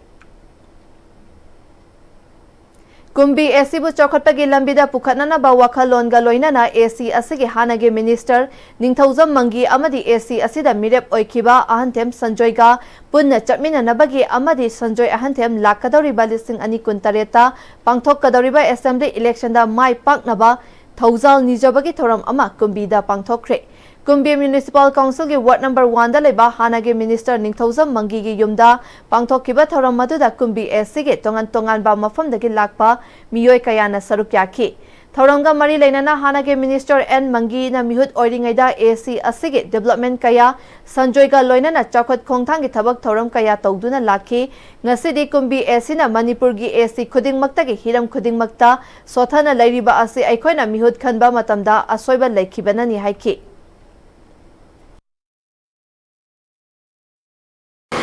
ꯀꯨꯝꯕꯤ A C ꯕꯨ ꯆꯥꯎꯈꯠꯄꯒꯤ ꯂꯝꯕꯤꯗ ꯄꯨꯈꯠꯅꯅꯕ ꯋꯥꯈꯜꯂꯣꯟꯒ ꯂꯣꯏꯅꯅ A C ꯑꯁꯤꯒꯤ ꯍꯥꯟꯅꯒꯤ Minister ꯅꯤꯡꯊꯧꯖꯝ ꯃꯪꯒꯤ ꯑꯃꯗꯤ A C ꯑꯁꯤꯗ ꯃꯤꯔꯦꯞ ꯑꯣꯏꯈꯤꯕ ꯑꯍꯟꯊꯦꯝ ꯁꯟꯖꯣꯏꯒ ꯄꯨꯟꯅ ꯆꯠꯃꯤꯟꯅꯅꯕꯒꯤ ꯑꯃꯗꯤ ꯁꯟꯖꯣꯏ ꯑꯍꯟꯊꯦꯝ ꯂꯥꯛꯀꯗꯧꯔꯤꯕ ꯂꯤꯁꯤꯡ ꯑꯅꯤ ꯀꯨꯟꯇꯔꯦꯠꯇ ꯄꯥꯡꯊꯣꯛꯀꯗꯧꯔꯤꯕ assembly election ꯗ ꯃꯥꯏ ꯄꯥꯛꯅꯕ ꯊꯧꯖꯥꯜ ꯅꯤꯖꯕꯒꯤ ꯊꯧꯔꯝ ꯑꯃ ꯀꯨꯝꯕꯤꯗ ꯄꯥꯡꯊꯣꯛꯈ꯭ꯔꯦ꯫ ꯀꯨꯝꯕꯤ Municipal Council ꯒꯤ ward number one ꯗ ꯂꯩꯕ ꯍꯥꯟꯅꯒꯤ Minister ꯅꯤꯡꯊꯧꯖꯝ ꯃꯪꯒꯤꯒꯤ ꯌꯨꯝꯗ ꯄꯥꯡꯊꯣꯛꯈꯤꯕ ꯊꯧꯔꯝ ꯑꯗꯨꯗ ꯀꯨꯝꯕꯤ A C ꯒꯤ ꯇꯣꯉꯥꯟ ꯇꯣꯉꯥꯟꯕ ꯃꯐꯝꯗꯒꯤ ꯂꯥꯛꯄ ꯃꯤꯑꯣꯏ ꯀꯌꯥꯅ ꯁꯔꯨꯛ ꯌꯥꯈꯤ꯫ ꯊꯧꯔꯝꯒ ꯃꯔꯤ ꯂꯩꯅꯅ ꯍꯥꯟꯅꯒꯤ Minister ꯑꯦꯟ ꯃꯪꯒꯤꯅ ꯃꯤꯍꯨꯠ ꯑꯣꯏꯔꯤꯉꯩꯗ A C ꯑꯁꯤꯒꯤ development ꯀꯌꯥ, ꯁꯟꯖꯣꯏꯒ ꯂꯣꯏꯅꯅ ꯆꯥꯎꯈꯠ ꯈꯣꯡꯊꯥꯡꯒꯤ ꯊꯕꯛ ꯊꯧꯔꯝ ꯀꯌꯥ ꯇꯧꯗꯨꯅ ꯂꯥꯛꯈꯤ꯫ ꯉꯁꯤꯗꯤ ꯀꯨꯝꯕꯤ A C ꯅ ꯃꯅꯤꯄꯨꯔꯒꯤ A C ꯈꯨꯗꯤꯡꯃꯛꯇꯒꯤ ꯍꯤꯔꯝ ꯈꯨꯗꯤꯡꯃꯛꯇ ꯁꯣꯊꯅ ꯂꯩꯔꯤꯕ ꯑꯁꯤ ꯑꯩꯈꯣꯏꯅ ꯃꯤꯍꯨꯠ ꯈꯟꯕ ꯃꯇꯝꯗ ꯑꯁꯣꯏꯕ ꯂꯩꯈꯤꯕꯅꯅꯤ ꯍꯥꯏꯈꯤ꯫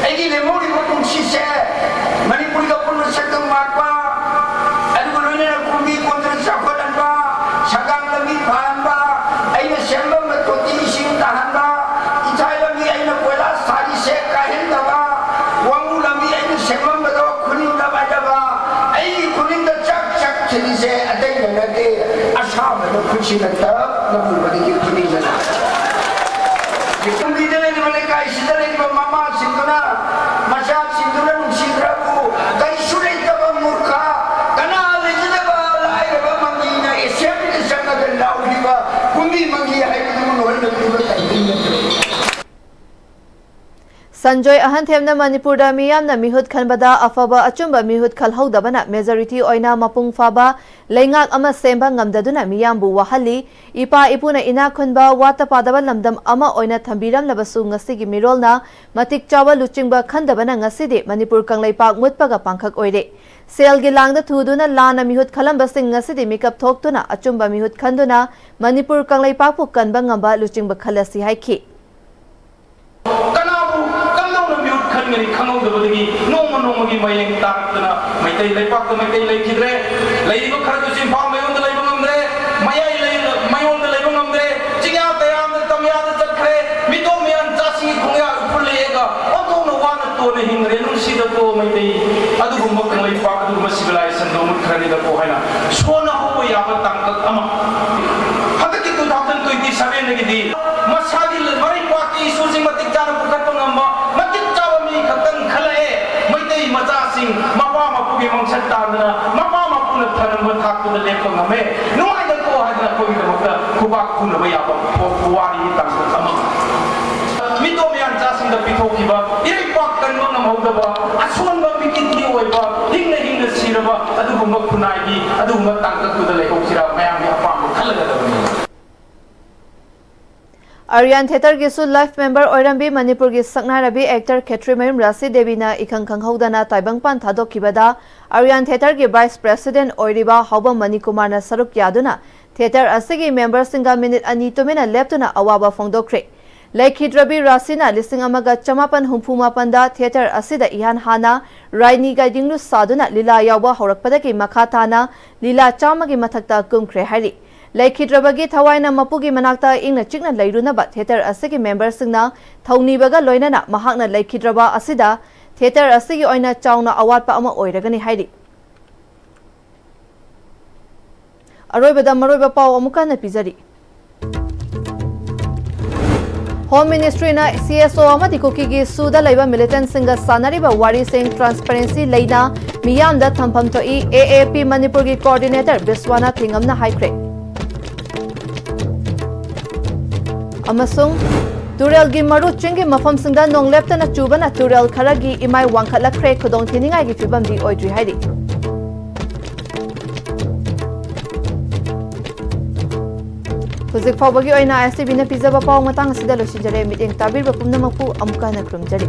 ꯑꯩꯒꯤ ꯂꯦꯝꯍꯧꯔꯤꯕ ꯄꯨꯟꯁꯤꯁꯦ ꯃꯅꯤꯄꯨꯔꯒꯤ ꯑꯄꯨꯟꯕ ꯁꯛꯇꯝ ꯉꯥꯛꯄ, ꯑꯗꯨꯒ ꯂꯣꯏꯅꯅ ꯀꯨꯝꯕꯤ ꯀꯣꯟꯗꯅ ꯆꯥꯎꯈꯠꯍꯟꯕ, ꯁꯪꯒꯥꯝ ꯂꯝꯕꯤ ꯐꯍꯟꯕ, ꯑꯩꯅ ꯁꯦꯝꯂꯝꯕ ꯇꯣꯇꯤ ꯏꯁꯤꯡ ꯇꯥꯍꯟꯕ, ꯏꯊꯥꯏ ꯂꯝꯕꯤ ꯑꯩꯅ ꯀꯣꯏꯂꯥꯁ ꯊꯥꯔꯤꯁꯦ ꯀꯥꯏꯍꯟꯗꯕ, ꯋꯥꯡꯉꯨ ꯂꯝꯕꯤ ꯑꯩꯅ ꯁꯦꯝꯂꯝꯕꯗꯣ ꯈꯨꯅꯤꯡꯗ ꯄꯥꯏꯗꯕ, ꯑꯩꯒꯤ ꯈꯨꯅꯤꯡꯗ ꯆꯥꯛ ꯆꯥꯛ ꯊꯤꯜꯂꯤꯁꯦ ꯑꯇꯩꯅ ꯅꯠꯇꯦ, ꯑꯁꯥꯕꯗ ꯈꯨꯠꯁꯤꯅ ꯇꯞꯅ ꯎꯕꯗꯒꯤ ꯈꯨꯅꯤꯡꯗ ꯂꯥꯛꯑꯦ꯫ ꯀꯨꯝꯕꯤꯗ ꯂꯩꯔꯤꯕ ꯂꯩꯀꯥꯏꯁꯤꯗ ꯂꯩꯔꯤꯕ ꯃꯃꯥꯁꯤꯡꯗꯨꯅ ꯃꯆꯥꯁꯤꯡꯗꯨꯅ ꯅꯨꯡꯁꯤꯗ꯭ꯔꯕꯨ ꯀꯔꯤꯁꯨ ꯂꯩꯇꯕ ꯃꯨꯔꯈ, ꯀꯅꯥ ꯂꯩꯖꯗꯕ ꯂꯥꯏꯔꯕ ꯃꯪꯒꯤꯅ assembly ꯗ ꯆꯪꯉꯒ ꯂꯥꯎꯔꯤꯕ ꯀꯨꯝꯕꯤ ꯃꯪꯒꯤ ꯍꯥꯏꯕꯗꯨ ꯂꯣꯏꯅ ꯎꯕ ꯇꯥꯏꯃꯤꯡ ꯅꯠꯇ꯭ꯔꯣ? ꯁꯟꯖꯣꯏ ꯑꯍꯟꯊꯦꯝꯅ ꯃꯅꯤꯄꯨꯔꯗ ꯃꯤꯌꯥꯝꯅ ꯃꯤꯍꯨꯠ ꯈꯟꯕꯗ ꯑꯐꯕ ꯑꯆꯨꯝꯕ ꯃꯤꯍꯨꯠ ꯈꯜꯍꯧꯗꯕꯅ majority ꯑꯣꯏꯅ ꯃꯄꯨꯡ ꯐꯥꯕ ꯂꯩꯉꯥꯛ ꯑꯃ ꯁꯦꯝꯕ ꯉꯝꯗꯗꯨꯅ ꯃꯤꯌꯥꯝꯕꯨ ꯋꯥꯍꯜꯂꯤ꯫ ꯏꯄꯥ ꯏꯄꯨꯅ ꯏꯅꯥꯛ ꯈꯨꯟꯕ, ꯋꯥꯠꯇ ꯄꯥꯗꯕ ꯂꯝꯗꯝ ꯑꯃ ꯑꯣꯏꯅ ꯊꯝꯕꯤꯔꯝꯂꯕꯁꯨ ꯉꯁꯤꯒꯤ ꯃꯤꯔꯣꯜꯅ ꯃꯇꯤꯛ ꯆꯥꯕ ꯂꯨꯆꯤꯡꯕ ꯈꯟꯗꯕꯅ ꯉꯁꯤꯗꯤ ꯃꯅꯤꯄꯨꯔ ꯀꯪꯂꯩꯄꯥꯛ ꯃꯨꯠꯄꯒ ꯄꯥꯡꯈꯛ ꯑꯣꯏꯔꯦ꯫ ꯁꯦꯜꯒꯤ ꯂꯥꯡꯗ ꯊꯨꯗꯨꯅ ꯂꯥꯟꯅ ꯃꯤꯍꯨꯠ ꯈꯜꯂꯝꯕꯁꯤꯡ ꯉꯁꯤꯗꯤ ꯃꯤꯀꯞ ꯊꯣꯛꯇꯨꯅ ꯑꯆꯨꯝꯕ ꯃꯤꯍꯨꯠ ꯈꯟꯗꯨꯅ ꯃꯅꯤꯄꯨꯔ ꯀꯪꯂꯩꯄꯥꯛꯄꯨ ꯀꯟꯕ ꯉꯝꯕ ꯂꯨꯆꯤꯡꯕ ꯈꯜꯂꯁꯤ ꯍꯥꯏꯈꯤ꯫ ꯀꯅꯥꯕꯨ ꯀꯝꯗꯧꯅ ꯃꯤꯍꯨꯠ ꯈꯟꯒꯅꯤ ꯈꯪꯍꯧꯗꯕꯗꯒꯤ ꯅꯣꯡꯃ ꯅꯣꯡꯃꯒꯤ ꯃꯌꯦꯡ ꯇꯥꯔꯛꯇꯅ ꯃꯩꯇꯩ ꯂꯩꯄꯥꯛꯇ ꯃꯩꯇꯩ ꯂꯩꯈꯤꯗ꯭ꯔꯦ꯫ ꯂꯩꯔꯤꯕ ꯈꯔꯗꯨꯁꯨ ꯏꯝꯐꯥꯜ ꯃꯌꯣꯟꯗ ꯂꯩꯕ ꯉꯝꯗ꯭ꯔꯦ꯫ ꯃꯌꯥꯏ ꯂꯩ-, ꯃꯌꯣꯟꯗ ꯂꯩꯕ ꯉꯝꯗ꯭ꯔꯦ꯫ ꯆꯤꯡꯌꯥ ꯇꯌꯥꯝꯗ ꯇꯝꯌꯥꯗ ꯆꯠꯈ꯭ꯔꯦ꯫ ꯃꯤꯇꯣꯞ ꯃꯤꯌꯥꯟ ꯆꯥꯁꯤꯡꯒꯤ ꯈꯣꯡꯌꯥ ꯎꯐꯨꯜ ꯂꯦꯛꯑꯒ ꯑꯣꯟꯊꯣꯛꯅ ꯋꯥꯅ ꯇꯣꯟꯅ ꯍꯤꯡꯈ꯭ꯔꯦ꯫ ꯅꯨꯡꯁꯤꯗꯀꯣ ꯃꯩꯇꯩ, ꯑꯗꯨꯒꯨꯝꯕ ꯀꯪꯂꯩꯄꯥꯛ, ꯑꯗꯨꯒꯨꯝꯕ civilization ꯗꯣ ꯃꯨꯠꯈ꯭ꯔꯅꯤꯗꯀꯣ ꯍꯥꯏꯅ ꯁꯣꯟꯅ ꯍꯧꯕ ꯌꯥꯕ ꯇꯥꯡꯀꯛ ꯑꯃ꯫ ꯍꯟꯗꯛꯀꯤ two thousand twenty seven ꯗꯒꯤꯗꯤ ꯃꯁꯥꯒꯤ ꯃꯔꯩꯄꯥꯛꯀꯤ ꯏꯁꯨꯁꯤꯡ ꯃꯇꯤꯛ ꯆꯥꯅ ꯄꯨꯈꯠꯄ ꯉꯝꯕ ꯃꯇꯤꯛ ꯆꯥꯕ ꯃꯤ ꯈꯛꯇꯪ ꯈꯜꯂꯛꯑꯦ꯫ ꯃꯩꯇꯩ ꯃꯆꯥꯁꯤꯡ ꯃꯄꯥ ꯃꯄꯨꯒꯤ ꯃꯪꯁꯠ ꯇꯥꯗꯅ ꯃꯄꯥ ꯃꯄꯨꯅ ꯐꯔꯝꯕ ꯊꯥꯛꯇꯨꯗ ꯂꯦꯞꯄ ꯉꯝꯃꯦ꯫ ꯅꯨꯡꯉꯥꯏꯗꯀꯣ ꯍꯥꯏꯗꯅ ꯑꯩꯈꯣꯏꯒꯤꯗꯃꯛꯇ ꯈꯨꯕꯥꯛ ꯈꯨꯅꯕ ꯌꯥꯕ ꯄꯨꯋꯥꯔꯤꯒꯤ ꯇꯥꯡꯀꯛ ꯑꯃ꯫ ꯃꯤꯇꯣꯞ ꯃꯤꯌꯥꯟꯆꯥꯁꯤꯡꯗ ꯄꯤꯊꯣꯛꯈꯤꯕ, ꯏꯔꯩꯄꯥꯛ ꯀꯟꯕ ꯉꯝꯍꯧꯗꯕ, ꯑꯁꯣꯟꯕ ꯃꯤꯀꯤꯠꯀꯤ ꯑꯣꯏꯕ, ꯍꯤꯡꯅ ꯍꯤꯡꯅ ꯁꯤꯔꯕ ꯑꯗꯨꯒꯨꯝꯕ ꯈꯨꯟꯅꯥꯏꯒꯤ ꯑꯗꯨꯒꯨꯝꯕ ꯇꯥꯡꯀꯛꯇꯨꯗ ꯂꯩꯍꯧꯁꯤꯔꯥ, ꯃꯌꯥꯝꯒꯤ ꯑꯄꯥꯝꯕ ꯈꯜꯂꯒꯗꯕꯅꯤ꯫ ꯑꯔꯤꯌꯥꯟ ꯊꯤꯌꯦꯇꯔꯒꯤꯁꯨ life member ꯑꯣꯏꯔꯝꯕꯤ ꯃꯅꯤꯄꯨꯔꯒꯤ ꯁꯛꯅꯥꯏꯔꯕꯤ actor ꯈꯦꯇ꯭ꯔꯤꯃꯌꯨꯝ ꯔꯥꯁꯤ ꯗꯦꯕꯤꯅ ꯏꯈꯪ ꯈꯪꯍꯧꯗꯅ ꯇꯥꯏꯕꯪꯄꯥꯟ ꯊꯥꯗꯣꯛꯈꯤꯕꯗ ꯑꯔꯤꯌꯥꯟ ꯊꯤꯌꯦꯇꯔꯒꯤ vice president ꯑꯣꯏꯔꯤꯕ ꯍꯥꯎꯕꯝ ꯃꯅꯤꯀꯨꯃꯥꯔꯅ ꯁꯔꯨꯛ ꯌꯥꯗꯨꯅ ꯊꯤꯌꯦꯇꯔ ꯑꯁꯤꯒꯤ memberꯁꯤꯡꯒ minute ꯑꯅꯤ ꯇꯨꯃꯤꯟꯅ ꯂꯦꯞꯇꯨꯅ ꯑꯋꯥꯕ ꯐꯣꯡꯗꯣꯛꯈ꯭ꯔꯦ꯫ ꯂꯩꯈꯤꯗ꯭ꯔꯕꯤ ꯔꯥꯁꯤꯅ ꯂꯤꯁꯤꯡ ꯑꯃꯒ ꯆꯃꯥꯄꯟ ꯍꯨꯝꯐꯨ ꯃꯥꯄꯟꯗ ꯊꯤꯌꯦꯇꯔ ꯑꯁꯤꯗ ꯏꯍꯥꯟ ꯍꯥꯟꯅ ꯔꯥꯏꯅꯤꯒ ꯌꯨꯝꯂꯨ ꯁꯥꯗꯨꯅ ꯂꯤꯂꯥ ꯌꯥꯎꯕ ꯍꯧꯔꯛꯄꯗꯒꯤ ꯃꯈꯥ ꯇꯥꯅ ꯂꯤꯂꯥ ꯆꯥꯝꯃꯒꯤ ꯃꯊꯛꯇ ꯀꯨꯝꯈ꯭ꯔꯦ ꯍꯥꯏꯔꯤ꯫ ꯂꯩꯈꯤꯗ꯭ꯔꯕꯒꯤ ꯊꯋꯥꯏꯅ ꯃꯄꯨꯒꯤ ꯃꯅꯥꯛꯇ ꯏꯪꯅ ꯆꯤꯛꯅ ꯂꯩꯔꯨꯅꯕ ꯊꯤꯌꯦꯇꯔ ꯑꯁꯤꯒꯤ memberꯁꯤꯡꯅ ꯊꯧꯅꯤꯕꯒ ꯂꯣꯏꯅꯅ ꯃꯍꯥꯛꯅ ꯂꯩꯈꯤꯗ꯭ꯔꯕ ꯑꯁꯤꯗ ꯊꯤꯌꯦꯇꯔ ꯑꯁꯤꯒꯤ ꯑꯣꯏꯅ ꯆꯥꯎꯅ ꯑꯋꯥꯠꯄ ꯑꯃ ꯑꯣꯏꯔꯒꯅꯤ ꯍꯥꯏꯔꯤ꯫ ꯑꯔꯣꯏꯕꯗ ꯃꯔꯨꯑꯣꯏꯕ ꯄꯥꯎ ꯑꯃꯨꯛ ꯍꯟꯅ ꯄꯤꯖꯔꯤ꯫ Home Ministryꯅ CSO ꯑꯃꯗꯤ ꯀꯨꯀꯤꯒꯤ ꯁꯨꯗ ꯂꯩꯕ militantꯁꯤꯡꯒ ꯁꯥꯟꯅꯔꯤꯕ ꯋꯥꯔꯤꯁꯤꯡ transparency ꯂꯩꯅ ꯃꯤꯌꯥꯝꯗ ꯊꯝꯐꯝ ꯊꯣꯛꯏ, AAP ꯃꯅꯤꯄꯨꯔꯒꯤ coordinator ꯕꯤꯁ꯭ꯋꯥꯅꯥꯊ ꯊꯦꯡꯉꯝꯅ ꯍꯥꯏꯈ꯭ꯔꯦ꯫ ꯑꯃꯁꯨꯡ ꯇꯨꯔꯦꯜꯒꯤ ꯃꯔꯨ ꯆꯤꯡꯒꯤ ꯃꯐꯝꯁꯤꯡꯗ ꯅꯣꯡ ꯂꯦꯞꯇꯅ ꯆꯨꯕꯅ ꯇꯨꯔꯦꯜ ꯈꯔꯒꯤ ꯏꯃꯥꯏ ꯋꯥꯡꯈꯠꯂꯛꯈ꯭ꯔꯦ, ꯈꯨꯗꯣꯡ ꯊꯤꯅꯤꯡꯉꯥꯏꯒꯤ ꯐꯤꯕꯝꯗꯤ ꯑꯣꯏꯗ꯭ꯔꯤ ꯍꯥꯏꯔꯤ꯫ ꯍꯧꯖꯤꯛ ꯐꯥꯎꯕꯒꯤ ꯑꯣꯏꯅ ꯑꯥꯏ ꯑꯦꯁ ꯇꯤ ꯚꯤꯅ ꯄꯤꯖꯕ ꯄꯥꯎ ꯃꯇꯥꯡ ꯑꯁꯤꯗ ꯂꯣꯏꯁꯤꯟꯖꯔꯦ꯫ ꯃꯤꯠꯌꯦꯡ ꯇꯥꯕꯤꯔꯤꯕ ꯄꯨꯝꯅꯃꯛꯄꯨ ꯑꯃꯨꯛꯀ ꯍꯟꯅ ꯈꯨꯔꯨꯝꯖꯔꯤ꯫